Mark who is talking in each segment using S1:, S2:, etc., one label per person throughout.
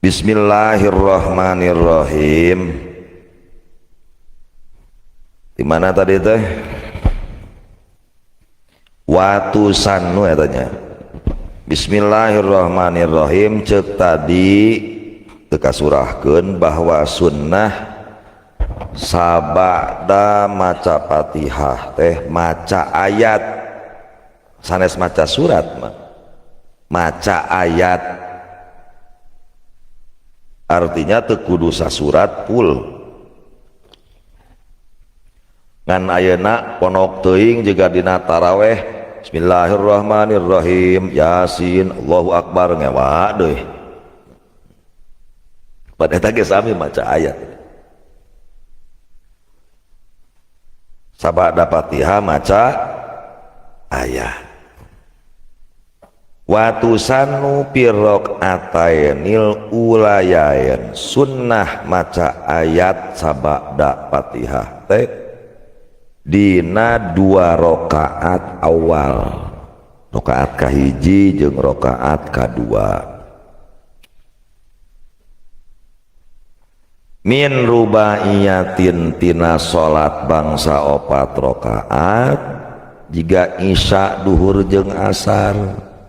S1: Bismillahirrahmanirrahim. Di mana tadi teh? Wa tusannu tanya. Bismillahirrahmanirrahim, cek tadi teu kasurahkeun bahwa sunnah sabada maca Fatihah teh maca ayat, sanes maca surat mah, maca ayat artinya teu kudu sasurat full. Ngan ayeuna ponok teuing jiga dina taraweh, bismillahirrahmanirrahim, yasin, Allahu akbar, ngewa deui. Pada eta ge sami maca ayat. Sabada Fatihah maca ayat. Wa tusannu fi rakaatainil ulayain, sunnah maca ayat sabada Fatihah teh dina dua rakaat awal, rakaat kahiji jeung rakaat kadua. Min rubaiyatin tina salat bangsa opat rakaat jika isya, duhur jeung asar,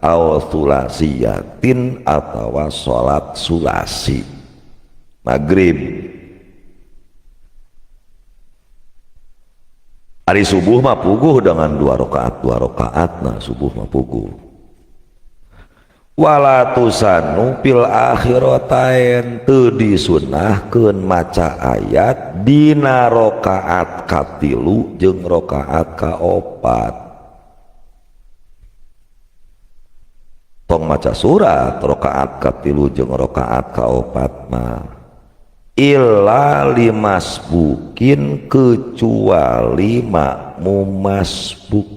S1: aw sulasiyatin atawa salat sulasi maghrib. Ari subuh mah puguh dengan dua rakaat, dua rakaat, nah subuh mah puguh. Wala tusanu fil akhiratain, teu disunahkeun maca ayat dina rakaat katilu jeung rakaat kaopat. Tong maca surat rakaat katilu jeung rakaat kaopat mah, illa limasbukin, kecuali makmum masbuk.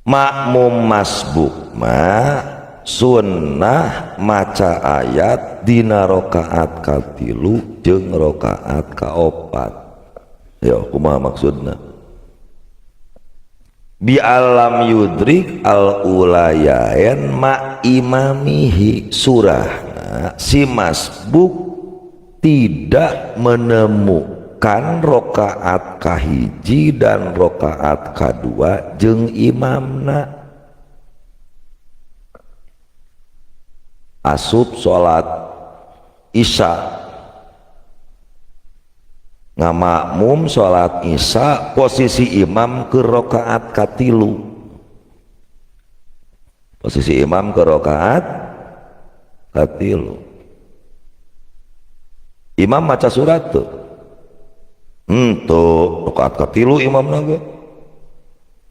S1: Makmum masbuk mah sunnah maca ayat dina rakaat katilu jeung rakaat kaopat. Ya kumaha maksudna? Bi alam yudrik al ulayain ma imamihi, surahna si masbuk tidak menemukan rokaat kahiji dan rokaat kadua jeung imamna. Asup salat isya, ngamakmum salat isya, posisi imam ke rokaat katilu, posisi imam ke rokaat katilu, imam maca surat tuh tuh rokaat katilu imam naga,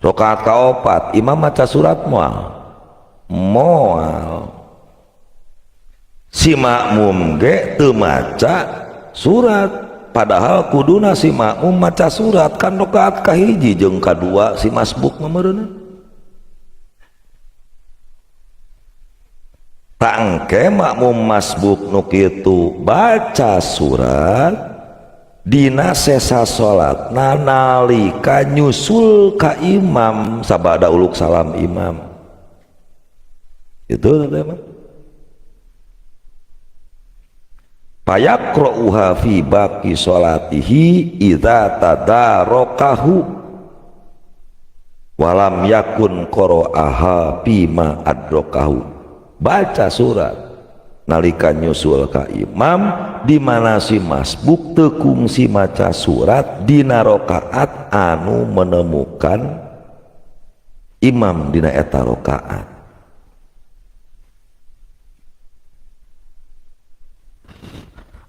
S1: rokaat kaopat imam maca surat moal moal, si makmum ge teu maca surat. Padahal kuduna si makmum maca surat kan rakaat kahiji jeung kadua si masbuk meureunna. Tangke makmum masbuk nu kitu baca surat dina sesa salatna nalika nyusul ka imam sabada uluk salam imam. Itu teman. Fayaqra'uha fi baqi sholatihi idza tadarakahu walam yakun qara'aha fima adrakahu. Baca surat nalika nyusul ka imam di mana si masbuk teu kungsi maca surat dina rakaat anu menemukan imam dina eta rakaat.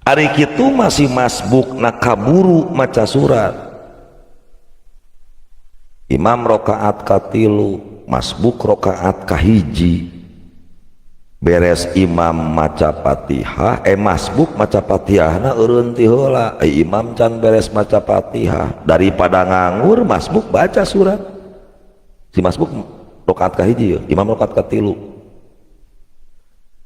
S1: Ari kitu masih masbuk na kaburu maca surat. Imam rakaat katilu, masbuk rakaat kahiji. Beres imam maca Fatihah, masbuk maca Fatihahna eureun ti heula. Imam can beres maca Fatihah, daripada nganggur masbuk baca surat. Si masbuk rakaat kahiji ya, imam rakaat katilu.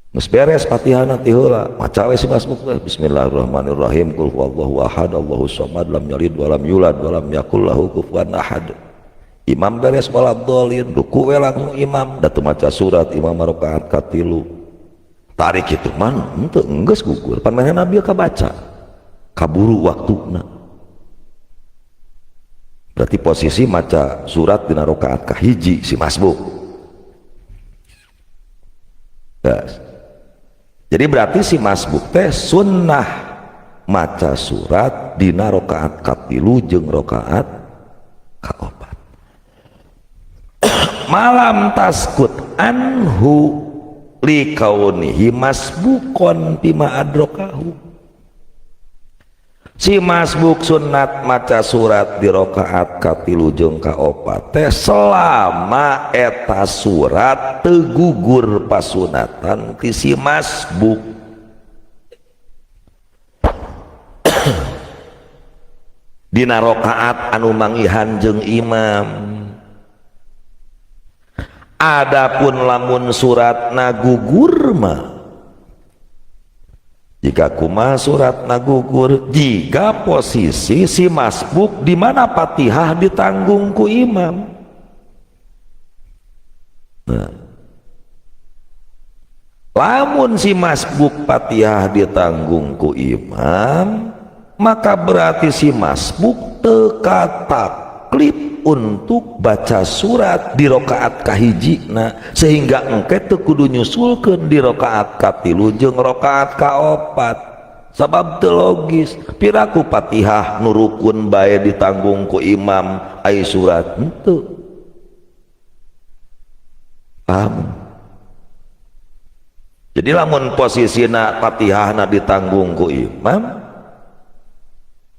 S1: Geus beres Fatihahna ti heula, maca we si masbuk teh bismillahirrahmanirrahim, qul huwallahu ahad, Allahu samad, lam yalid walam yulad walam yakul lahu kufuwan ahad. Imam beres waladhdallin, ruku we langsung imam, da teu maca surat imam rakaat katilu. Tarik itu mah henteu enggeus gugur, pan manehna bieu kabaca. Kaburu waktuna. Berarti posisi maca surat dina rakaat kahiji si masbuk. Yes. Jadi berarti si masbuk teh sunnah maca surat dina rakaat katilu jeung rakaat kaopat. Malam taskut anhu likaunihi masbukon bima adrokahu. Si masbuk sunat maca surat di rakaat katilu jeung kaopat teh selama eta surat teu gugur pasunatan ti si masbuk. Dina rakaat anu mangihan jeung imam. Adapun lamun suratna gugur mah, jika kumaha suratna gugur, jika posisi si masbuk di mana Fatihah ditanggung ku imam. Nah, lamun si masbuk Fatihah ditanggung ku imam, maka berarti si masbuk teu kataklif untuk baca surat di rakaat kahijina, sehingga engke teu kudu nyusulkeun di rakaat katilu jeung rakaat kaopat. Sabab teu logis, piraku Fatihah nu rukun bae ditanggung ku imam ai surat henteu. Paham? Jadi lamun posisina Fatihahna ditanggung ku imam,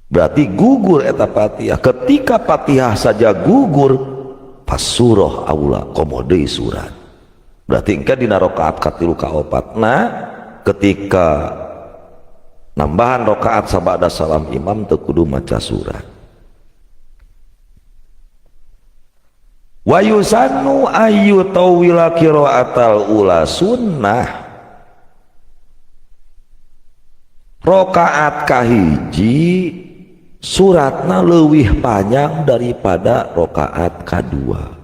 S1: berarti gugur eta Fatihah. Ketika Fatihah saja gugur, fasurah aula komode surat. Berarti engke dina rakaat katilu kaopat. Nah, ketika nambahan rakaat sabada salam imam teu kudu maca surat. Wa yusannu ayu tawila qiraatal ula sunnah. Rakaat kahiji suratna leuwih panjang daripada rakaat kadua.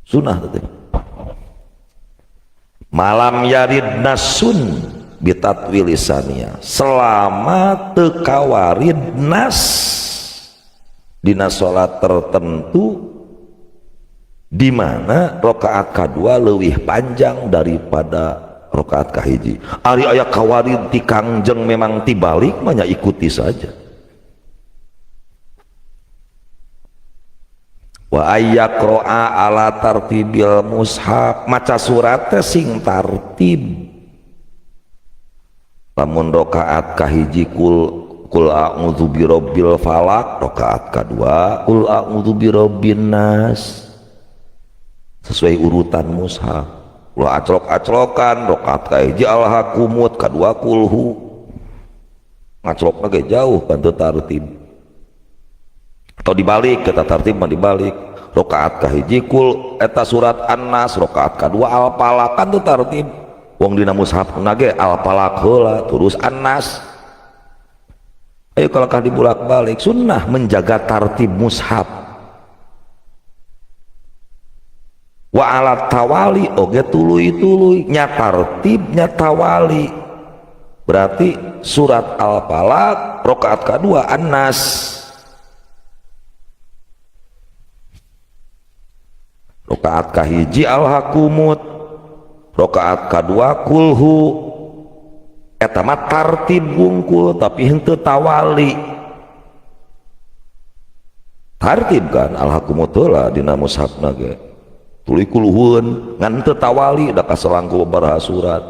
S1: Sunnah teh. Malam yarid nasun bitatwilisania, selama teu kawarid nas dina salat tertentu di mana rakaat kadua leuwih panjang daripada rakaat kahiji. Ari aya kawarid ti Kangjeng memang tibalik mah nya ikuti saja. Wa ayyaqra'a ala tartibil mushaf, maca surat teh sing tartib. Lamun rakaat kahiji kul a'udzu birabbil falaq, rakaat kadua kul a'udzu birabbin nas, sesuai urutan mushaf. Ulah aclok-aclokan, rakaat kahiji alhaqumut, kadua kulhu, ngaclokna ge jauh kan teu tartib. Atau dibalik, kita tartib mah dibalik. Rakaat kahiji kul eta surat An-Nas, rakaat kadua Al-Falaq, kan teu tartib. Wong dina mushafna ge Al-Falaq heula terus An-Nas. Ayo kalau kah dibulak-balik, sunnah menjaga tartib mushaf. Wa ala tawali oge tuluy-tuluy nya tartib nya tawali. Berarti surat Al-Falaq rakaat kadua An-Nas. Rakaat kahiji Al-Hakumut, rakaat kadua kulhu. Eta mah tartib wungkul tapi henteu tawali. Tartib kan Al-Hakumut heula dina mushafna ge. Tuluy kuluhun ngan teu tawali da kaselangku babaraha surat.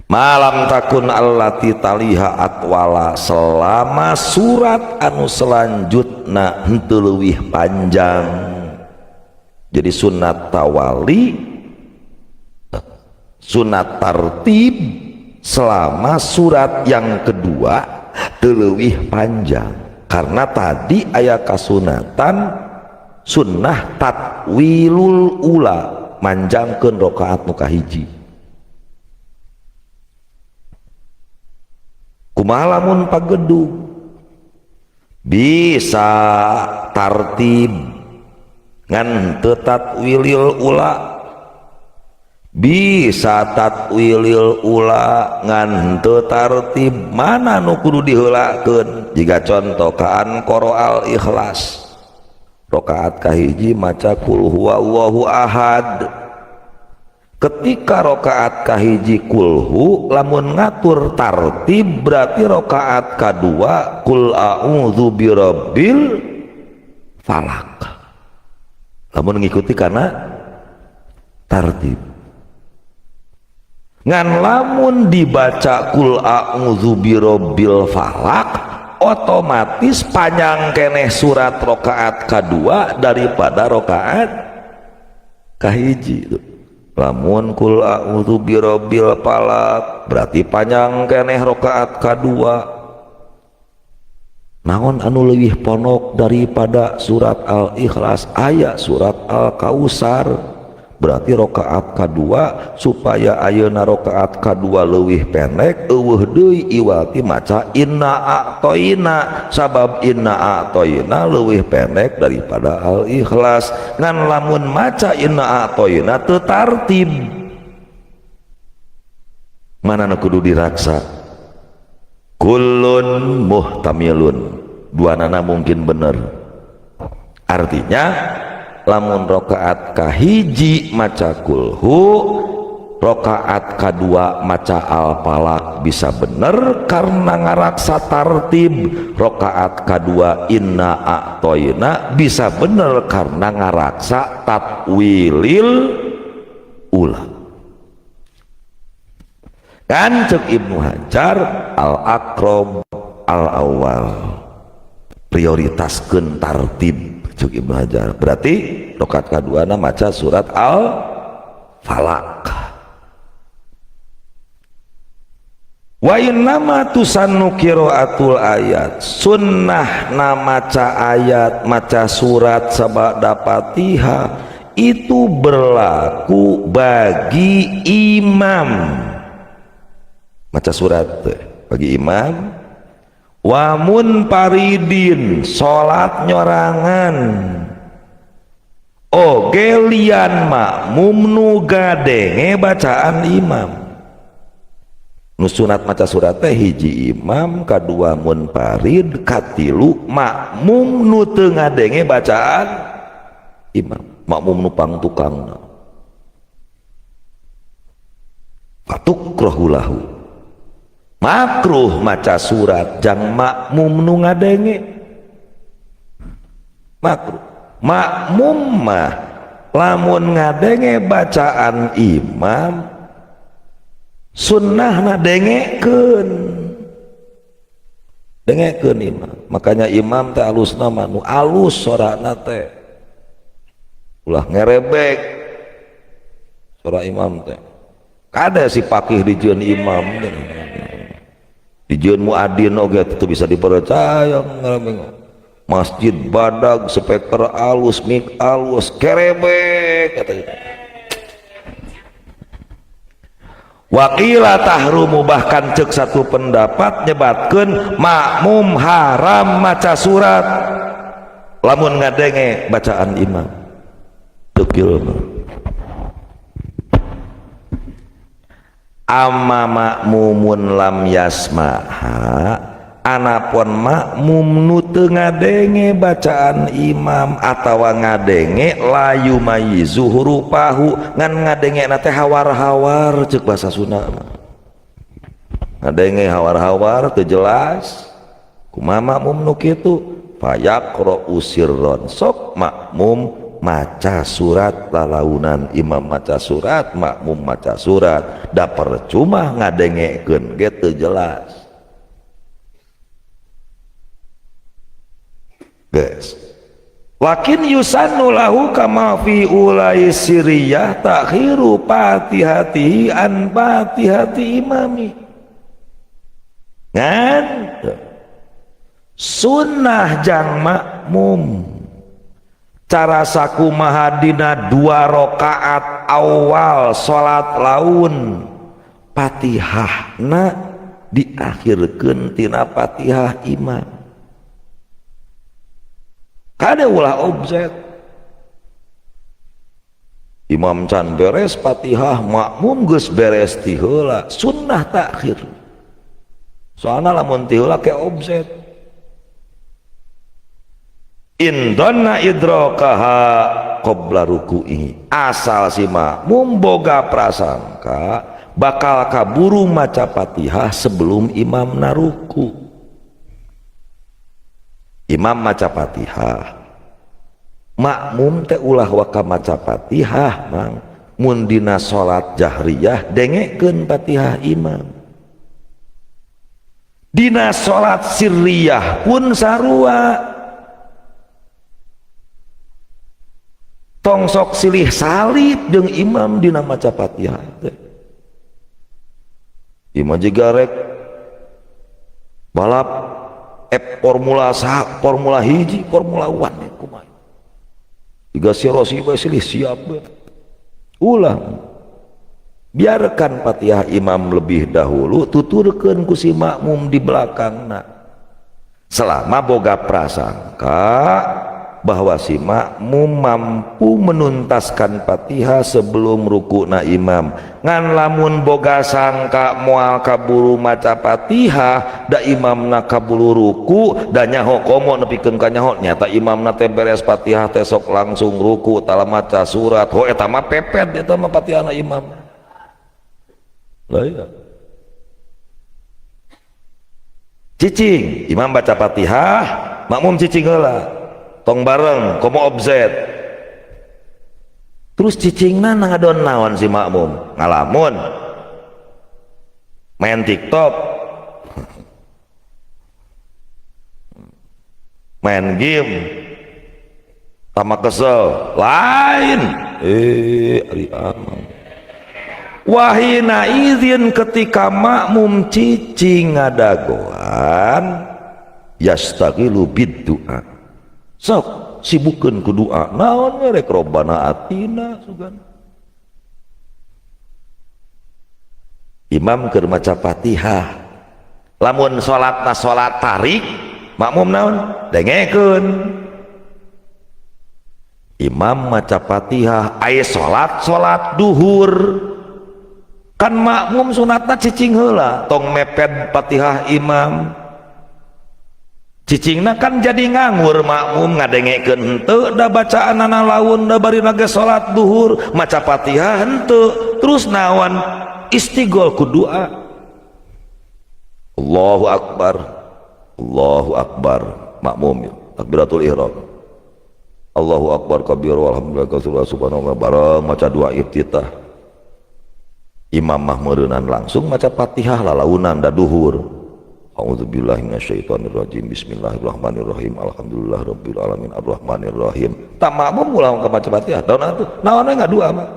S1: Malam takun allati taliha atwala, selama surat anu selanjutna henteu leuwih panjang. Jadi sunat tawali, sunat tartib selama surat yang kedua teu leuwih panjang. Karena tadi aya kasunatan sunnah tatwilul ula, manjangkeun rakaat nu kahiji. Kumaha lamun pagedug? Bisa tartib ngan teu tatwilil ula, bisa tatwilil ula ngan teu tartib. Mana nu kudu diheulakeun? Jiga contoh kaan qara al-ikhlas rakaat kahiji maca kul huwallahu ahad. Ketika rakaat kahiji kulhu, lamun ngatur tartib berarti rakaat kadua kul a'udzu birabbil falak, lamun ngikuti karena tartib. Ngan lamun dibaca kul a'udzu birabbil falak, otomatis panjang keneh surat rakaat kedua daripada rakaat kahiji. Lamun kul a'udzu birabbil falak berarti panjang keneh rakaat kedua. Naon anu leuwih ponok daripada surat al-ikhlas? Aya surat al-kausar. Berarti rakaat kedua, supaya ayeuna rakaat kedua leuwih pendek, euweuh deui iwati maca inna a'toina, sabab inna a'toina leuwih pendek daripada al-ikhlas. Ngan lamun maca inna a'toina teu tartib. Mana nu kudu diraksa? Kullun muhtamilun, dua nana mungkin bener. Artinya lamun rakaat kahiji maca kulhu, rakaat kedua maca al-falak bisa bener karena ngaraksa tartib. Rakaat kedua inna a'toina bisa bener karena ngaraksa tatwilil ula. Kan cek Ibnu Hajar al-aqrab al-awwal, prioritaskeun tartib cek Ibnu Hajar. Berarti rakaat kedua na maca surat al-falak. Wa innama tusannu qiraatul ayat, sunnah na maca ayat, maca surat sabada Fatihah itu berlaku bagi imam. Maca surat bagi imam, wa munfaridin salat nyorangan, oge lian makmum nu gadenge bacaan imam. Nu sunat maca surat teh hiji imam, kadua munfarid, katilu makmum nu teu ngadenge bacaan imam, makmum nu pangtukangna. Fatukrahu lahu, makruh maca surat jang makmum nu ngadenge. Makruh makmum mah lamun ngadenge bacaan imam sunnahna dengekeun, dengekeun imam. Makanya imam teh alusna mah nu alus sorana teh, ulah ngerebek sora imam teh. Kada si pakih dijieun imam, dijieun muadin oge itu bisa dipercaya. Masjid badag, speaker alus, mik alus, kerebek katanya. Wakila tahrumu, bahkan cek satu pendapat nyebatkeun makmum haram maca surat lamun ngadenge bacaan imam. Tekil amma makmumun lam yasmaha, anapun makmum nu teu ngadenge bacaan imam atawa ngadenge layu mayizu hurupahu, ngan ngadenge na teh hawar-hawar cek bahasa Sunda mah. Ngadenge hawar-hawar teu jelas kumaha makmum nu kitu, fayaqra'u sirron, sok makmum maca surat lalaunan, imam maca surat, makmum maca surat, da percuma ngadengekeun ge teu jelas. Guys, lakin yusannu lahu kama fi ulai siriyah takhiru fatihatihi an fatihati imami. Ngan sunnah jang makmum cara sakumaha dina 2 rakaat awal salat laun Fatihahna diakhirkeun tina Fatihah imam. Kade ulah offset. Imam can beres Fatihah, makmum geus beres ti heula, sunnah takhir. Soalna lamun ti heula ke offset. In dhanna idrakaha qabla ruku'i. Asal si makmum boga prasangka bakal kaburu maca Fatihah sebelum imam naruku. Imam maca Fatihah, makmum teh ulah waka maca Fatihah mang. Mun dina salat jahriyah dengekeun Fatihah imam. Dina salat sirriyah pun sarua. Tong sok silih salib jeung imam dina maca Fatihah teh. Imam jiga rek balap formula formula hiji, formula one kumaha. Jiga si Rossi bae silih siap bae. Ulah biarkan Fatihah imam lebih dahulu, tuturkeun ku si makmum di belakangna. Selama boga prasangka bahwa si makmum mampu menuntaskan Fatihah sebelum rukuna imam. Ngan lamun boga sangka moal kaburu maca Fatihah, da imamna kaburu ruku, da nyaho komo nepikeun ka nyaho, nyata imamna teh beres Fatihah teh sok langsung ruku tala maca surat. Ho eta mah pepet eta mah Fatihahna imam. Lah iya. Cicing, imam baca Fatihah, makmum cicing heula. Tong bareng komo offset. Terus cicingna ngadon naon si makmum? Ngalamun, main TikTok, main game, sama kesel lain. Ari amang. Wahina izin ketika makmum cicing ngadagoan yastagilu biddu'a. Sok sibukeun ku doa naon we rek robbana atina sugan. Imam keur maca Fatihah, lamun salatna salat tarik, makmum naon dengekeun. Imam maca Fatihah aya salat salat duhur kan makmum sunatna cicing heula, tong mepet Fatihah imam. Cicingna kan jadi nganggur makmum ngadengekeun henteu da bacaanana laun da bari ge salat duhur maca Fatihah henteu, terus naon istighol ku doa. Allahu akbar, Allahu akbar, makmum takbiratul ihram. Allahu akbar kabir walhamdulillah katsira subhanallah bareng maca doa iftitah. Imam mah meureunan langsung maca Fatihah lalaunan da duhur. A'udzubillahi minasyaitonirrajim. Bismillahirrahmanirrahim. Alhamdulillah rabbil alamin arrahmanirrahim. Tak makmum ulah ka maca Fatihah. Naon atuh? Naon we ngadua mah.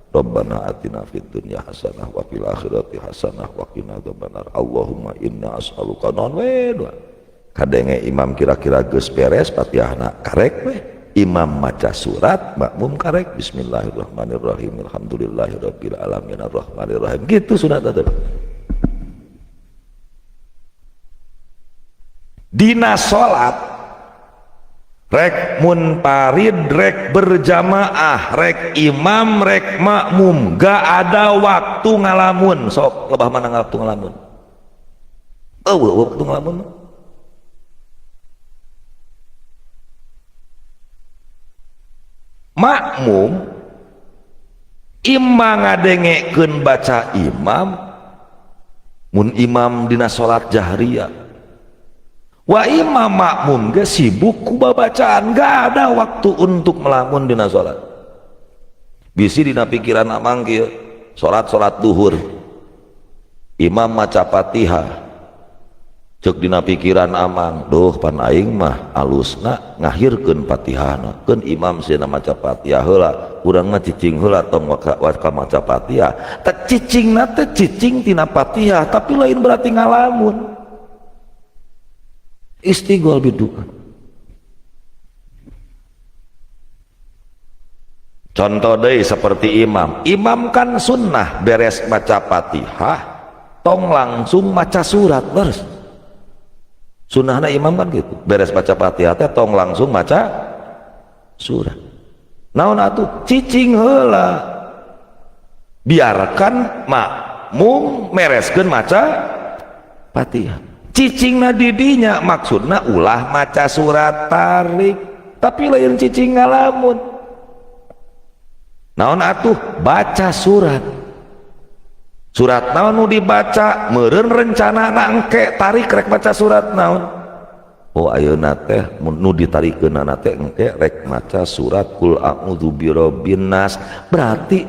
S1: Rabbana atina fid dunya hasanah wa fil akhirati hasanah wa qina adzabannar. Allahumma inna as'aluka naon we doa. Kadenge imam kira-kira geus beres Fatihahna karek we. Imam maca surat, makmum karek bismillahirrahmanirrahim. Alhamdulillahirabbil alamin arrahmanirrahim. Gitu sunat atuh. Dina salat rek munfarid rek berjamaah rek imam rek makmum gak ada waktu ngalamun. Sok lebah mana waktu ngalamun? Eueuh waktu ngalamun. Makmum imam ngadengekeun baca imam mun imam dina salat jahriyah. Wa imam makmum ge sibuk ku babacaan, gak ada waktu untuk melamun dina salat. Bisi dina pikiran amang kieu, salat-salat duhur. Imam maca Fatihah. Ceuk dina pikiran amang, duh pan aing mah alusna ngahirkeun Fatihahna. Keun imam sieuna maca Fatihah heula, urang mah cicing heula tong waka maca Fatihah. Teh cicingna teh cicing tina Fatihah, tapi lain berarti ngalamun. Istighol bidu'a. Contoh deui seperti imam. Imam kan sunnah beres maca Fatihah tong langsung maca surat terus. Sunnahna imam kan gitu, beres baca Fatihah teh tong langsung maca surah. Naon atuh? Cicing heula, biarkan makmum mereskeun maca Fatihah. Cicingna didinya maksudna ulah maca surat, tarik, tapi lain cicing ngalamun. Naon atuh? Baca surat. Surat naon nu dibaca? Meureun rencana engke tarik rek maca surat naon? Oh, ayeuna teh nu ditarikeunana teh engke rek maca surat Qul a'udzu birabbin nas. Berarti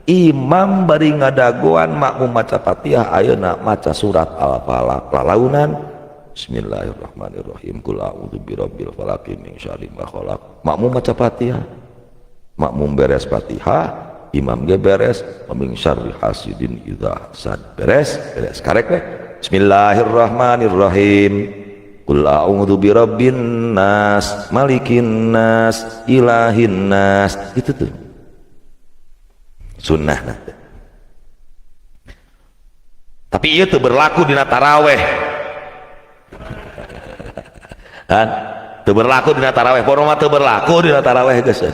S1: imam bari ngadagoan makmum maca Fatihah, ayeuna maca surat Al-Falaq. Lalaunan, bismillahirrahmanirrahim, qul a'udzu birabbil falaq min syarri ma khalaq. Makmum maca Fatihah, makmum beres Fatihah, imam ge beres, min syarri hasidin idza hasad. Beres, beres, karek we, bismillahirrahmanirrahim, qul a'udzu birabbin nas, malikin nas, ilahin nas. Itu tuh sunnah. Nah, tapi itu berlaku dina taraweh kan, teu berlaku dina taraweh. Pokona mah teu berlaku dina taraweh, geus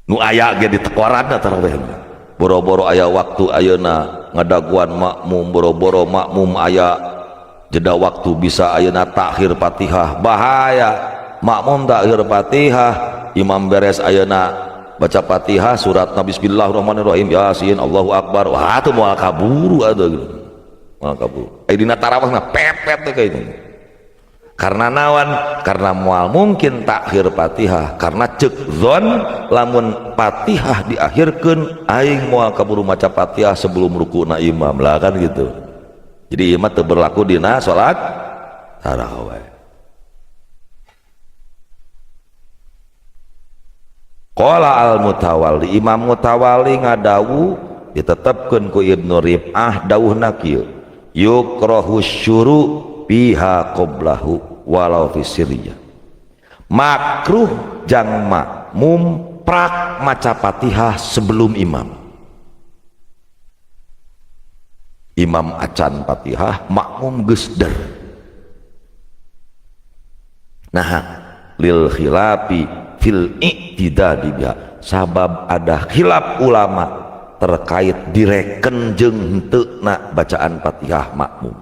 S1: nu aya ge ditekoran taraweh. Boro-boro aya waktu ayeuna ngadaguan makmum, boro-boro makmum aya jeda waktu bisa ayeuna takhir Fatihah. Bahaya makmum takhir Fatihah, imam beres ayeuna baca Fatihah, surat bismillahirrahmanirrahim, Yasin, Allahu akbar. Wah, tuh moal kaburu atuh gitu, moal kaburu. Eh, dina tarawih mah pepet tuh kayak ini. Karena nawan? Karena mual mungkin takhir Fatihah, karena cek zon lamun Fatihah diakhirkan aing moal kaburu maca Fatihah sebelum rukuna imam lah, kan gitu. Jadi imam teu berlaku dina salat tarawih. Qala al Mutawalli, Imam Mutawalli ngadawu, ditetepkeun ku Ibnu Rif'ah, dawuhna kieu: yukrohu syuru biha qoblahu walau fi sirriyah. Makruh jang makmum prak maca Fatihah sebelum imam. Imam acan Fatihah, makmum geus der. Nah, lil khilafi fil i'tidadi biha, sabab ada khilaf ulama terkait direken jeung henteu na bacaan Fatihah makmum.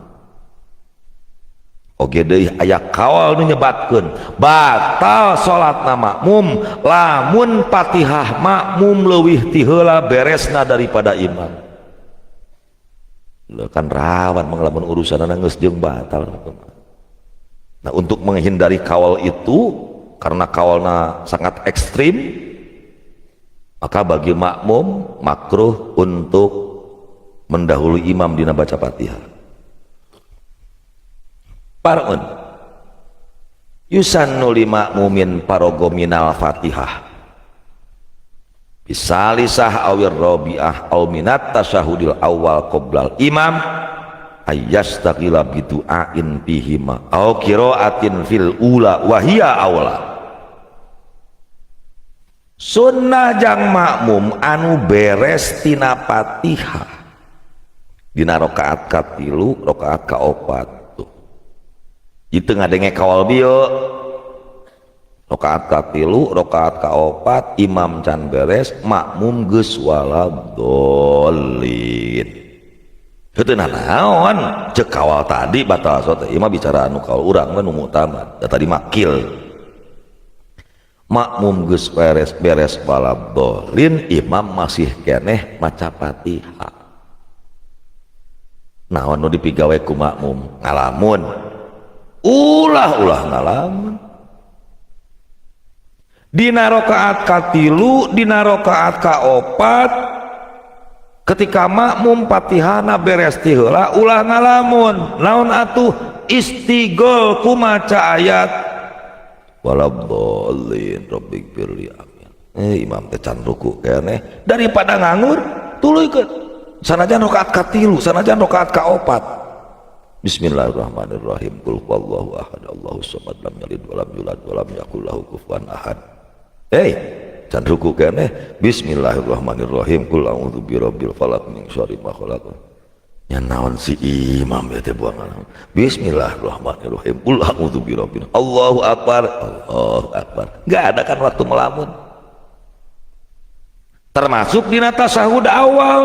S1: Oge deui aya kaul nu nyebatkeun batal salatna makmum lamun Fatihah makmum leuwih ti heula beresna daripada imam. Leuh, kan rawan manglamun urusanna geus jeung batal. Nah, untuk menghindari kawal itu, karena kawalna sangat ekstrim, maka bagi makmum makruh untuk mendahului imam dina baca Fatihah. Parun yusannu li makmumin farogo minal Fatihah bisalisah awir robiah aw minat tasyahudil awal qoblal imam ayyastaqila bidu'ain fihima aw qiraatin fil ula wa hiya aula. Sunnah jang makmum anu beres tina Fatihah dina rakaat katilu, rakaat kaopat tuh, itu ngadenge kawal bieu, rakaat katilu, rakaat kaopat, imam can beres, makmum geus waladhdallin. Heuteun naon cek kawal tadi batal salat? Ieu mah bicara anu kaul urang mah nu muktamad da tadi makil. Makmum geus beres, beres waladhdallin, imam masih keneh maca Fatihah. Naon nu dipigawe ku makmum? Ngalamun? Ulah, ulah ngalamun. Dina rakaat katilu, dina rakaat kaopat, ketika makmum Fatihahna beres ti heula, ulah ngalamun. Naon atuh? Istigol ku maca ayat waladhdallin, rabbighfirli, amin. Eh, imam teh can ruku keneh, daripada nganggur tuluykeun, sanajan rakaat katilu, sanajan rakaat kaopat. Bismillahirrahmanirrahim, qul huwallahu ahad, Allahu samad, lam yalid walam yulad walam yakul lahu kufuwan ahad. Eh, can ruku keneh, bismillahirrahmanirrahim, qul a'udzu birabbil falaq min syarri ma khalaq. Nya naon si imam ya teh buang ngalamun. Bismillahirrahmanirrahim. Qul a'udzu birabbin. Allahu akbar. Allahu akbar. Enggak ada kan waktu melamun. Termasuk dina tasyahud awal.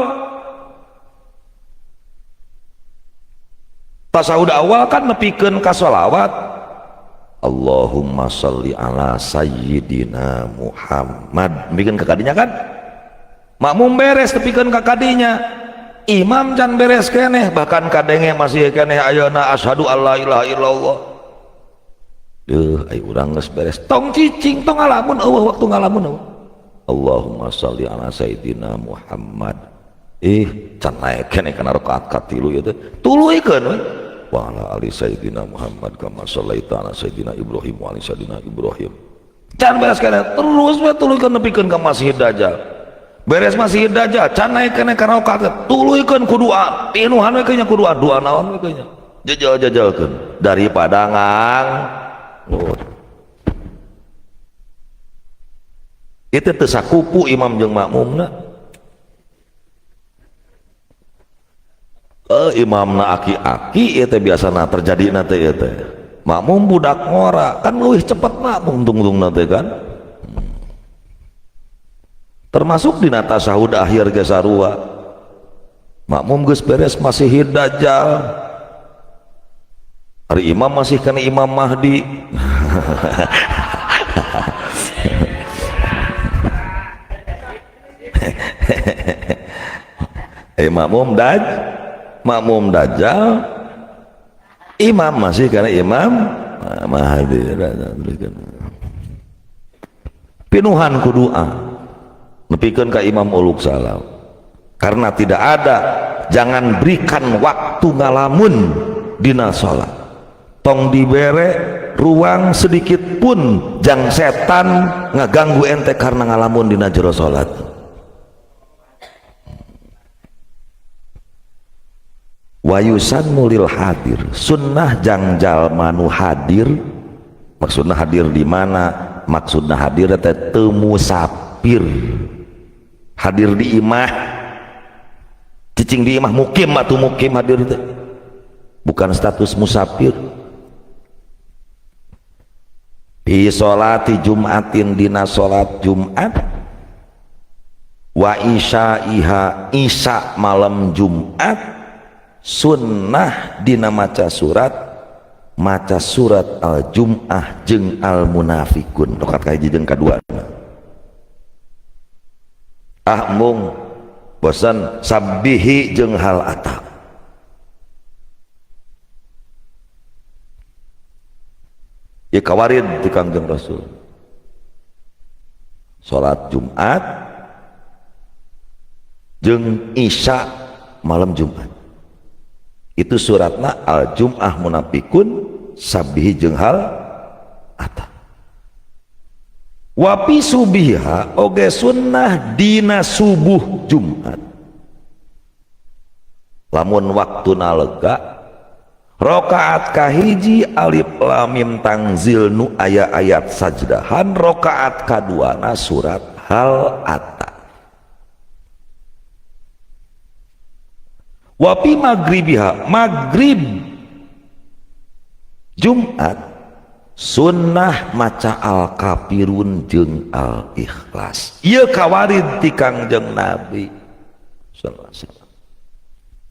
S1: Tasyahud awal kan nepikeun ka sholawat. Allahumma sholli ala sayyidina Muhammad. Nepikeun ka kadinya kan? Makmum beres nepikeun ka kadinya. Imam can beres keneh, bahkan kadenge masih keneh ayeuna asyhadu alla ilaha illallah. Deuh, ai urang geus beres. Tong cicing, tong ngalamun eueuh waktu ngalamun eueuh. Allahumma sholli ala sayyidina Muhammad. Can naek keneh kana rakaat katilu ieu teh. Tuluykeun we. Wa ala ali sayyidina Muhammad kama shallaita ala sayyidina Ibrahim wa ali sayyidina Ibrahim. Can beres keneh, terus we tuluykeun nepikeun ka Masih Dajjal. Beres Masih Dajjal, can naek keneh kana rakaat, tuluykeun ku doa, pinuhan we nya ku doa, doa naon we nya. Jejel-jejelkeun daripada ngang. Oh. Itu teu sakupu imam jeung makmumna. Imamna aki-aki ieu teh biasana terjadina teh ieu teh. Makmum budak ngora, kan leuwih cepet makmum tungtungna teh kan. Termasuk dina tasyahud akhir ge sarua. Makmum geus beres Masih Dajjal. Ari imam masih kana Imam Mahdi. Makmum daj, makmum Dajjal, imam masih karena Imam Mahdi. Pinuhan ku doa nepikeun ka imam uluk salam. Karena tidak ada, jangan berikan waktu ngalamun dina salat. Tong dibere ruang sedikit pun jang setan ngaganggu ente karena ngalamun dina jero salat. Wayusannu lil hadir, sunnah jang jalma nu hadir. Maksudna hadir di mana? Maksudna hadir teh teu musafir. Hadir di imah, cicing di imah, mukim atuh mukim hadir teh. Bukan status musafir. Fi sholati Jumatin dina salat Jumat, wa isyaiha isya malam Jumat, sunnah dina maca surat al-Jum'ah jeung al-Munafikun rakaat kahiji jeung kadua. Ah mung bosan sabbihi jeung hal ata. Ieu kawarid ti Kangjeng Rasul. Salat Jumat jeung isya malam Jumat. Itu suratna al-Jum'ah Munafikun sabbihi jeung hal ata. Wa fi subiha oge sunnah dina subuh Jumat. Lamun waktuna lega, rakaat kahiji alif lam mim tangzil nu aya ayat sajdahan, rakaat kaduana surat hal ata. Wa fi magribiha magrib Jumat sunnah maca al-Kafirun jeung al-Ikhlas. Ieu kawarid ti Kangjeng Nabi sallallahu alaihi wasallam.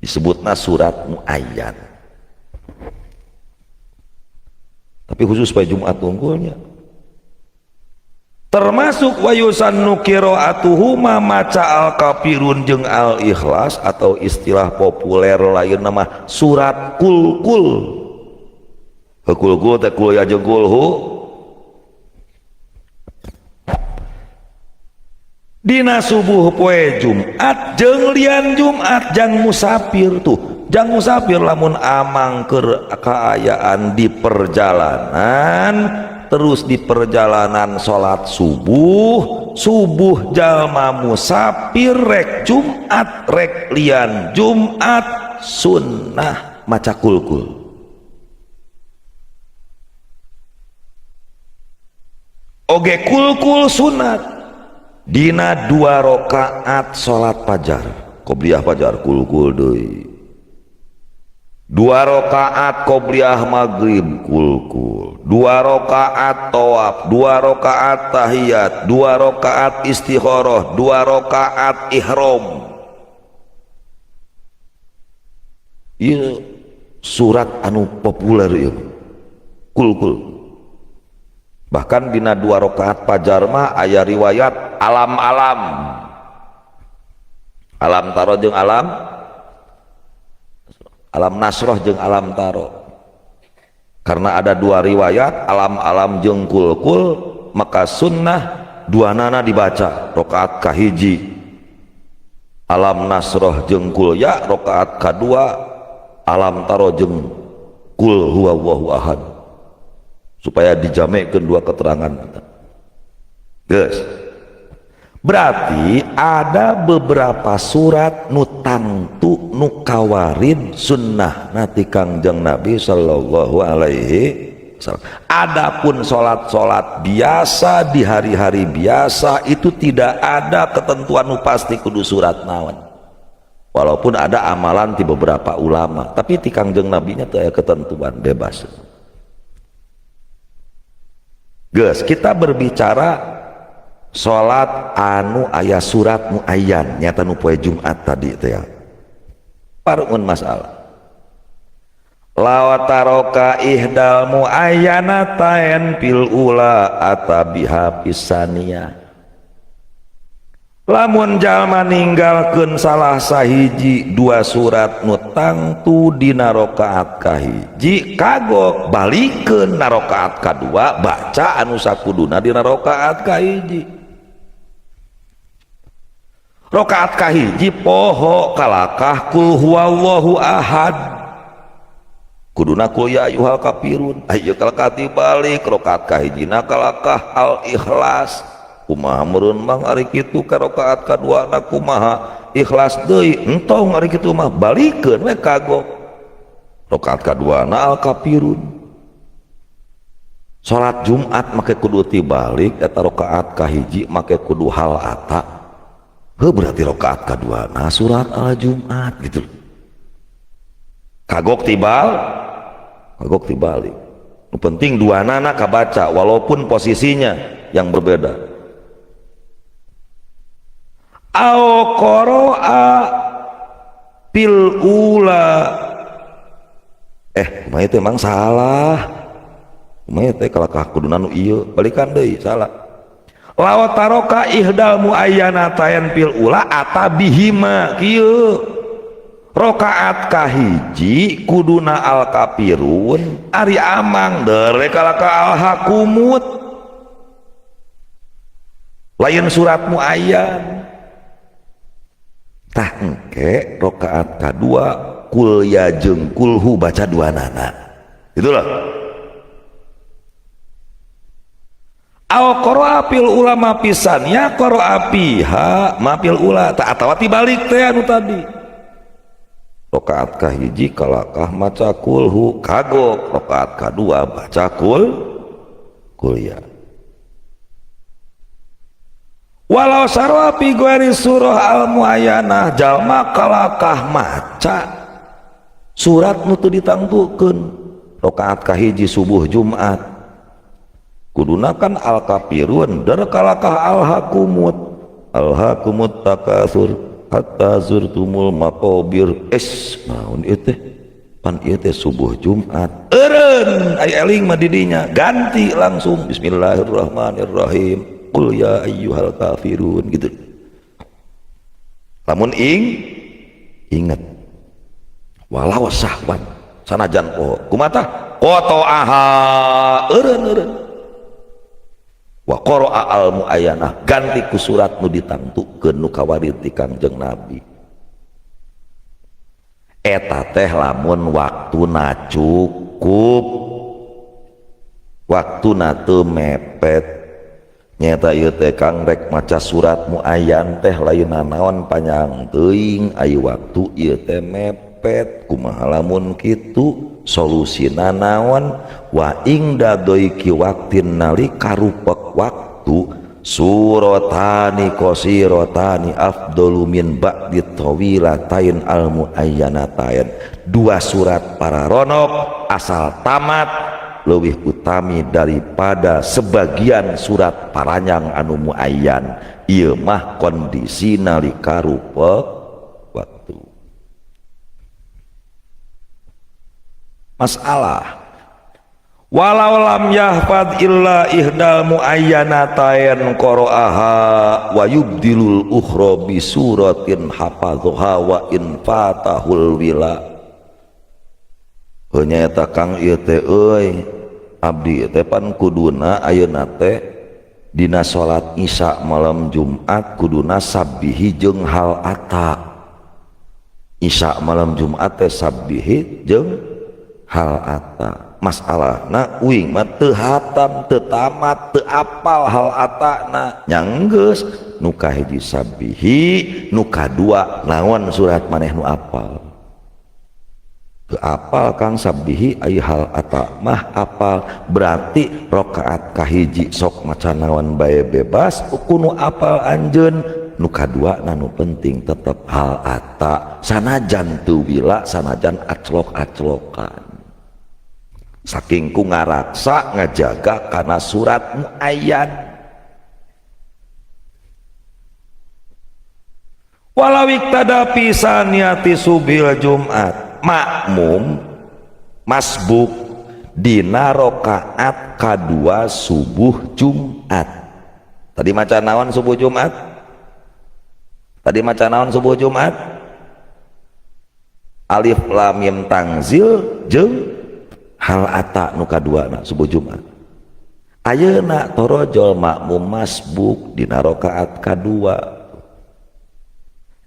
S1: Disebutna surat muayyan. Tapi khusus pada Jumat unggulnya. Termasuk wayusannu qiraatuhuma maca al-Kafirun jeung al-Ikhlas atau istilah populer lain nama surat kul-kul. Kul-kul teh kul ya jeung kulhu. Dina subuh poe Jumat jeung lian Jumat jang musafir tuh. Jang musafir lamun amang keur kaayaan di perjalanan, terus di perjalanan salat subuh, subuh jalma musafir rek Jumat rek lian Jumat sunnah maca kulkul. Oge kulkul sunat dina 2 rakaat salat fajar, qobliyah fajar kulkul deui. 2 rakaat qobliyah maghrib kulkul, 2 rakaat tawaf, 2 rakaat tahiyat, 2 rakaat istikharah, 2 rakaat ihram. Ieu surat anu populer ieu kulkul. Bahkan dina 2 rakaat fajar mah aya riwayat alam-alam, alam taro jeung alam alam nasroh jeung alam taro. Karena ada 2 riwayat alam-alam jeung kulkul, maka sunnah dua nana dibaca. Rakaat kahiji alam nasroh jeung kulya, rakaat kadua alam taro jeung kul huwallahu ahad, supaya dijamekeun 2 keterangan. Geus, berarti ada beberapa surat nu tangtu nu kawarid sunnah nati Kangjeng Nabi sallallahu alaihi wasallam. Adapun salat-salat biasa di hari-hari biasa itu tidak ada ketentuan nu pasti kudu surat naon. Walaupun ada amalan di beberapa ulama, tapi ti Kangjeng Nabi nya teu aya ketentuan, bebas. Geus, kita berbicara salat anu aya surat muayyan nyata nu poe Jumat tadi teh ya. Parungun masalah. Lawa taroka ihdal muayyanatain fil ula atabiha pisaniyah. Lamun jalma ninggalkeun salah sahiji 2 surat nu tangtu dina rakaat kahiji, kagok balikeun na rakaat kadua baca anu sakuduna dina rakaat kahiji. Rakaat kahiji poho kalakah kul huwallahu ahad, kuduna kul ya ayyuhal kafirun. Ayo kalakah dibalik rakaat kahijina kalakah al ikhlas. Kumaha meureun mang ari kitu ka rakaat kaduana kumaha ikhlas deui, entong ari kitu mah balikeun we kagok rakaat kaduana al kafirun. Salat Jumat make kudu tibalik eta rakaat kahiji make kudu hal ata. Heuh, berarti rakaat kaduana surat al Jumat gitu. Kagok tibal, kagok tibalik. Nu penting dua nana kabaca walaupun posisinya yang berbeda. Au qara'a fil ula. Kumaha teh emang salah. Kumaha teh kalakah kuduna nu ieu, balikan deui salah. Law taroka ihdal muayyanatayn fil ula atabihima kieu. Rakaat kahiji kuduna al kafirun ari amang dere kalakah al hakumut. Lain surat muayyan. Tah engke rakaat kadua kul ya jeung kulhu baca dua nana. Itulah. Aw qara'a fil ulama pisan ya qara'a fiha ma fil ula ta atawa tibalik teh anu tadi. Rakaat kahiji kalakah maca kulhu kagok, rakaat kadua baca kul ya. Walau sarwa fi ghairi surah al muayyanah, jalma kalakah maca surat nu teu ditangtukeun rakaat kahiji subuh Jumat kuduna kan al kafirun der kalakah al hakumut, al hakumut takasur hatta zurtumul maqabir. Es naon ieu teh, pan ieu teh subuh Jumat eureun aya eling mah didinya ganti langsung bismillahirrahmanirrahim qul ya ayyuhal kafirun gitu. Lamun ingat walau sahwan sanajan poho kumata qata'aha eureun-eureun wa qara'a al muayyanah ganti ku surat nu ditangtukeun nu kawarid ti Kangjeng Nabi. Eta teh lamun waktuna cukup, waktuna teu mepet. Nyata ieu teh Kang rek maca surat muayyan teh lain naon panjang teuing ai waktu ieu teh mepet. Kumaha lamun kitu solusina naon? Wa ing dadoiki waktin nalika rupek waktu Suratani qasirotani afdalu min ba'di tawilatain al muayyanatain. Dua surat pararonok asal tamat leuwih utami daripada sebagian surat paranyang anu muayyan. Ieu mah kondisi nalika rupa waktu. Masalah walau lam yahfad illa ihdal muayyanatayn qara'aha wa yubdilul ukhra bi suratin hafadhaha wa in fatahul wila. Heuh nyaeta Kang ieu teh euy, abdi teh pan kuduna ayeuna teh dina salat Isya malam Jumat kuduna sabbihi jeung hal ata. Isya malam Jumat teh sabbihi jeung hal ata. Masalahna uing mah teu hatam, teu tamat, teu apal hal atana. Nyanggeus nu kahiji sabbihi, nu kadua naon surat maneh nu apal. Teu apal Kang sabbihi ai hal ata mah apal, berarti rakaat kahiji sok maca naon bae bebas kudu apal anjeun. Nu kadua na nu penting tetep hal ata sanajan teu wila, sanajan aclok-aclokan. Saking ku ngaraksa ngajaga kana surat muayyan. Walau iktada fi saniyati subil Jumat, makmum masbuk dina rakaat kadua subuh Jumat. Tadi maca naon subuh Jumat? Tadi maca naon subuh Jumat? Alif lam mim tangzil jeung hal ata nu kaduana subuh Jumat. Ayeuna torojol makmum masbuk dina rakaat kadua.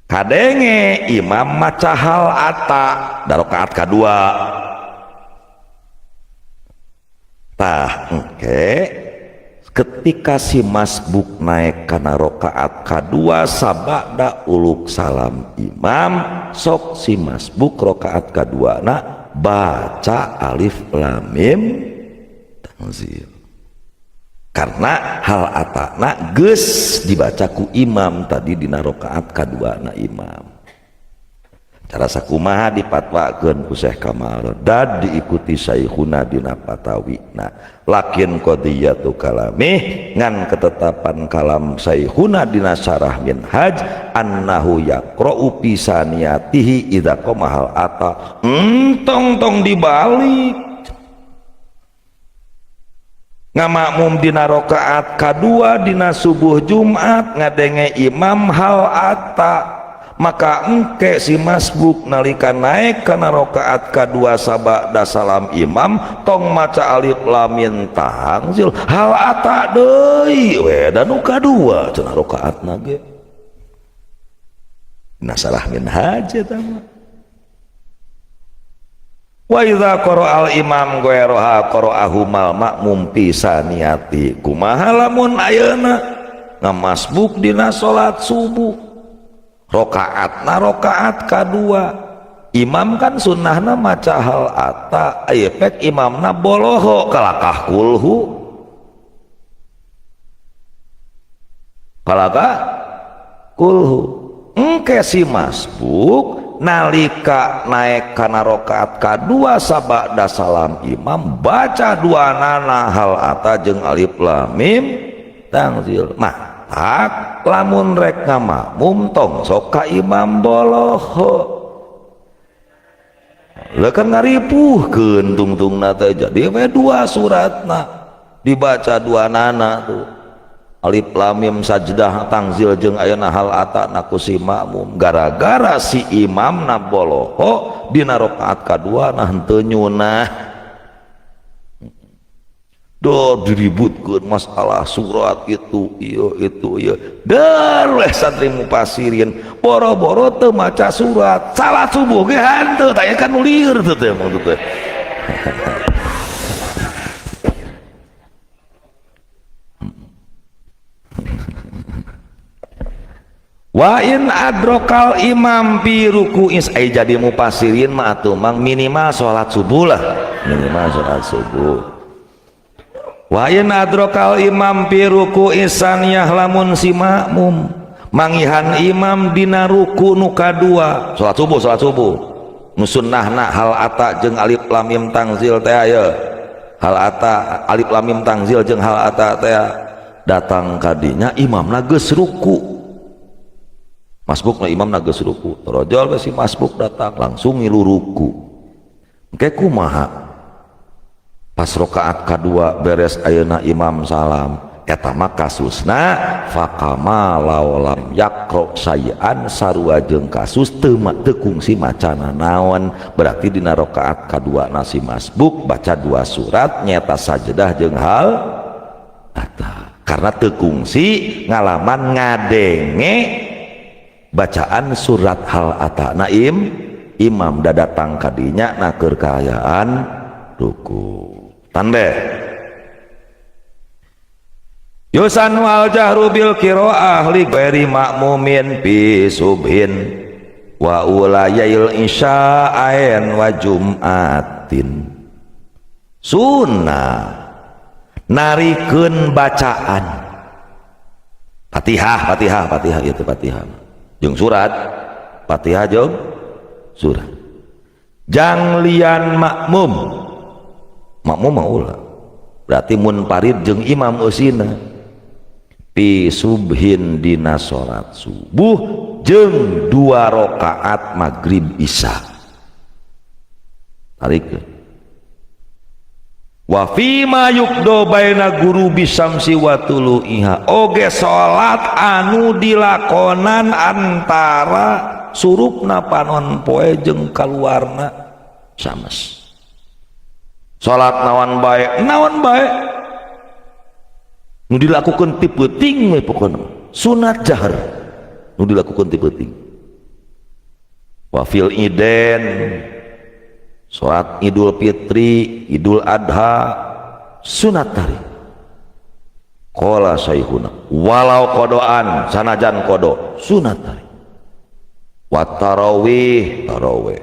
S1: Kadenge imam maca hal ata da rakaat kadua. Tah engke ketika si masbuk naik kana rakaat kadua sabada uluk salam imam, sok si masbuk rakaat kaduana baca alif lam mim tangzil. Karena hal atana geus dibaca ku imam tadi dina rakaat kaduana imam. Cara sakumaha dipatwakeun ku Syekh Kamal dan diikuti Syekhuna dina patawina. Lakin qadiyatu kalami ngan ketetapan kalam Syekhuna dina syarah minhaj annahu yaqra'u fi saniyatihi idza qama hal ata. Entong tong dibalik. Ngamakmum dina rakaat kadua dina subuh Jumat ngadenge imam hal ata, maka engke si masbuk nalika naik kana rakaat kadua sabada salam imam tong maca alif lam mim tangzil hal ata deui we da nu kadua cenah rakaatna ge. Nah salah minhaj eta mah. Wa idza qara'al imam ghairaha qara'ahu mal ma'mum fi saniyati. Kumaha lamun ayeuna ngamasbuk dina salat subuh rakaatna rakaat kadua, imam kan sunnahna maca hal ata, aya pek imamna boloho kalakah kulhu, kalakah kulhu. Engke si masbuk nalika naik kana rakaat kadua sabada salam imam baca dua nana hal ata jeung alif lam mim tangzil. Mah tak lamun rek ngamakmum tong sok ka imam boloho. Lah kan ngaripuhkeun tungtungna teh jadi we dua suratna dibaca dua nana tuh. Alif lam mim sajdah tangzil jeung ayeuna hal ata na ku si makmum gara-gara si imamna boloho dina rakaat kadua nah henteu nyunah. Duh diributkeun masalah surat itu ieu itu ieu. Dereh santri mupasirin boro-boro teu maca surat salat subuh ge henteu tah kan nu lieur teh teh maksud teh. Wa in adrokal imam fi ruku'is ai jadi mupasirin mah atuh mang minimal salat subuh lah, minimal salat subuh. Wa in adrokal imam fi ruku'i saniyah lamun si makmum mangihan imam dina ruku nu kadua salat subuh, salat subuh nu sunnahna hal ata jeung alif lam mim tangzil teh aya hal ata alif lam mim tangzil jeung hal ata teh datang kadinya imamna geus ruku, masbukna imamna geus ruku, torojol si masbuk datang langsung ngilu ruku. Engke kumaha pas rakaat kadua beres ayeuna imam salam, eta mah kasusna faqama law lam yaqra sayan sarua jeung kasus teu kungsi macana naon, berarti dina rakaat kadua nasi masbuk baca dua surat nyata sajadah jeung hal ata karena teu kungsi ngalaman ngadenge bacaan surat hal ata naim imam dadatang kadinya na keur kaayaan ruku. Tanda yusanu al jahru bil qiraah li ghairi ma'mumin fi subhin wa ulayail isya'ain wa jum'atin. Sunnah narikeun bacaan Fatihah, Fatihah, Fatihah itu Fatihah jeung surat, Fatihah jeung surat jang lian makmum, makmum mah ulah berarti munfarid jeung imam eusina fi subhin dina salat subuh jeung 2 rakaat maghrib isya. Tarik wa fi ma yuqdo baina ghurubi syamsi wa tulu'iha oge salat anu dilakonan antara surupna panon poe jeung kaluarna sames. Salat naon bae, naon bae nu dilakukan ti peuting we pokona sunat jahar nu dilakukan ti peuting. Wa fil iden salat Idul Fitri, Idul Adha sunat tarik. Qala syaihuna walau kodoan sanajan kodo sunat tarik. Wa tarawih, tarawih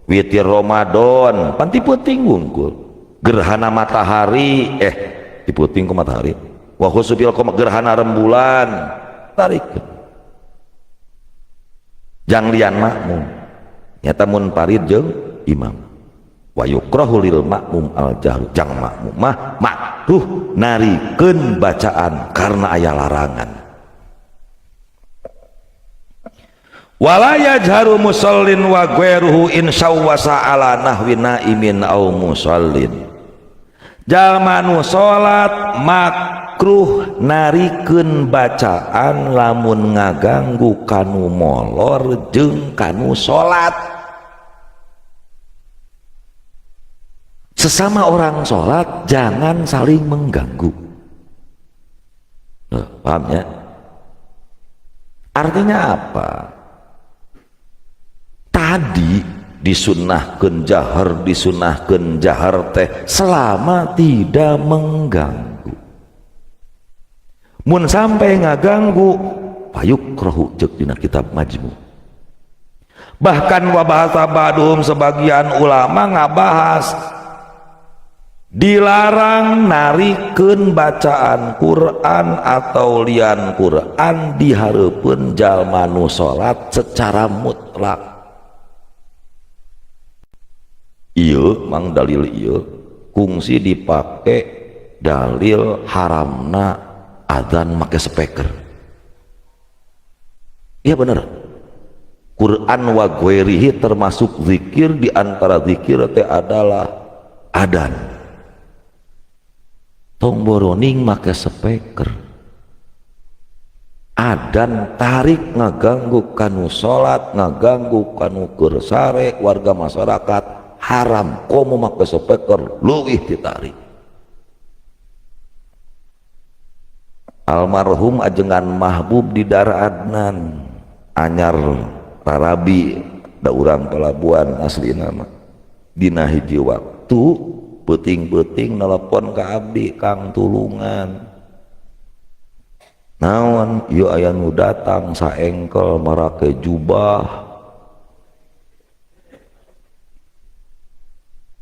S1: witir Ramadan pan ti peuting wungkul. Gerhana matahari ti peuting ku matahari wa khusufil qamar gerhana rembulan tarik jang lian makmum nyata munfarid jeung imam. Wa yukrahu lil makmum al jahru jang makmum mah makruh narikeun bacaan karena aya larangan. Wala yajharu musallin wa ghairuhu in sawwasa ala nahwi naimin au musallin. Jalma nu salat makruh narikeun bacaan lamun ngaganggu kanu molor jeung kanu salat. Sesama orang salat jangan saling mengganggu. Nah, paham ya? Artinya apa? Tadi disunnahkeun jahar, disunnahkeun jahar teh selama tidak mengganggu. Mun sampai ngaganggu payukrohu ceuk dina kitab Majmu. Bahkan wa bahasa ba'dhum sebagian ulama ngabahas dilarang narikeun bacaan Quran atau lian Quran di hareupeun jalma nu salat secara mutlak. Ieu mang dalil ieu kungsi dipake dalil haramna adzan make speaker. Iya bener. Quran wa ghairihi termasuk zikir, di antara zikir teh adalah adzan. Tong boroning make speaker. Adzan tarik ngaganggu kanu salat, ngaganggu kanu keur sare warga masyarakat, haram komo make speaker leuwih ditarik. Almarhum ajengan Mahbub di Dar Adnan anyar rarabi da urang pelabuhan asli nama dina hiji waktu peuting-peuting nelpon ka abdi, Kang tulungan naon ieu aya nu datang saengkel marake jubah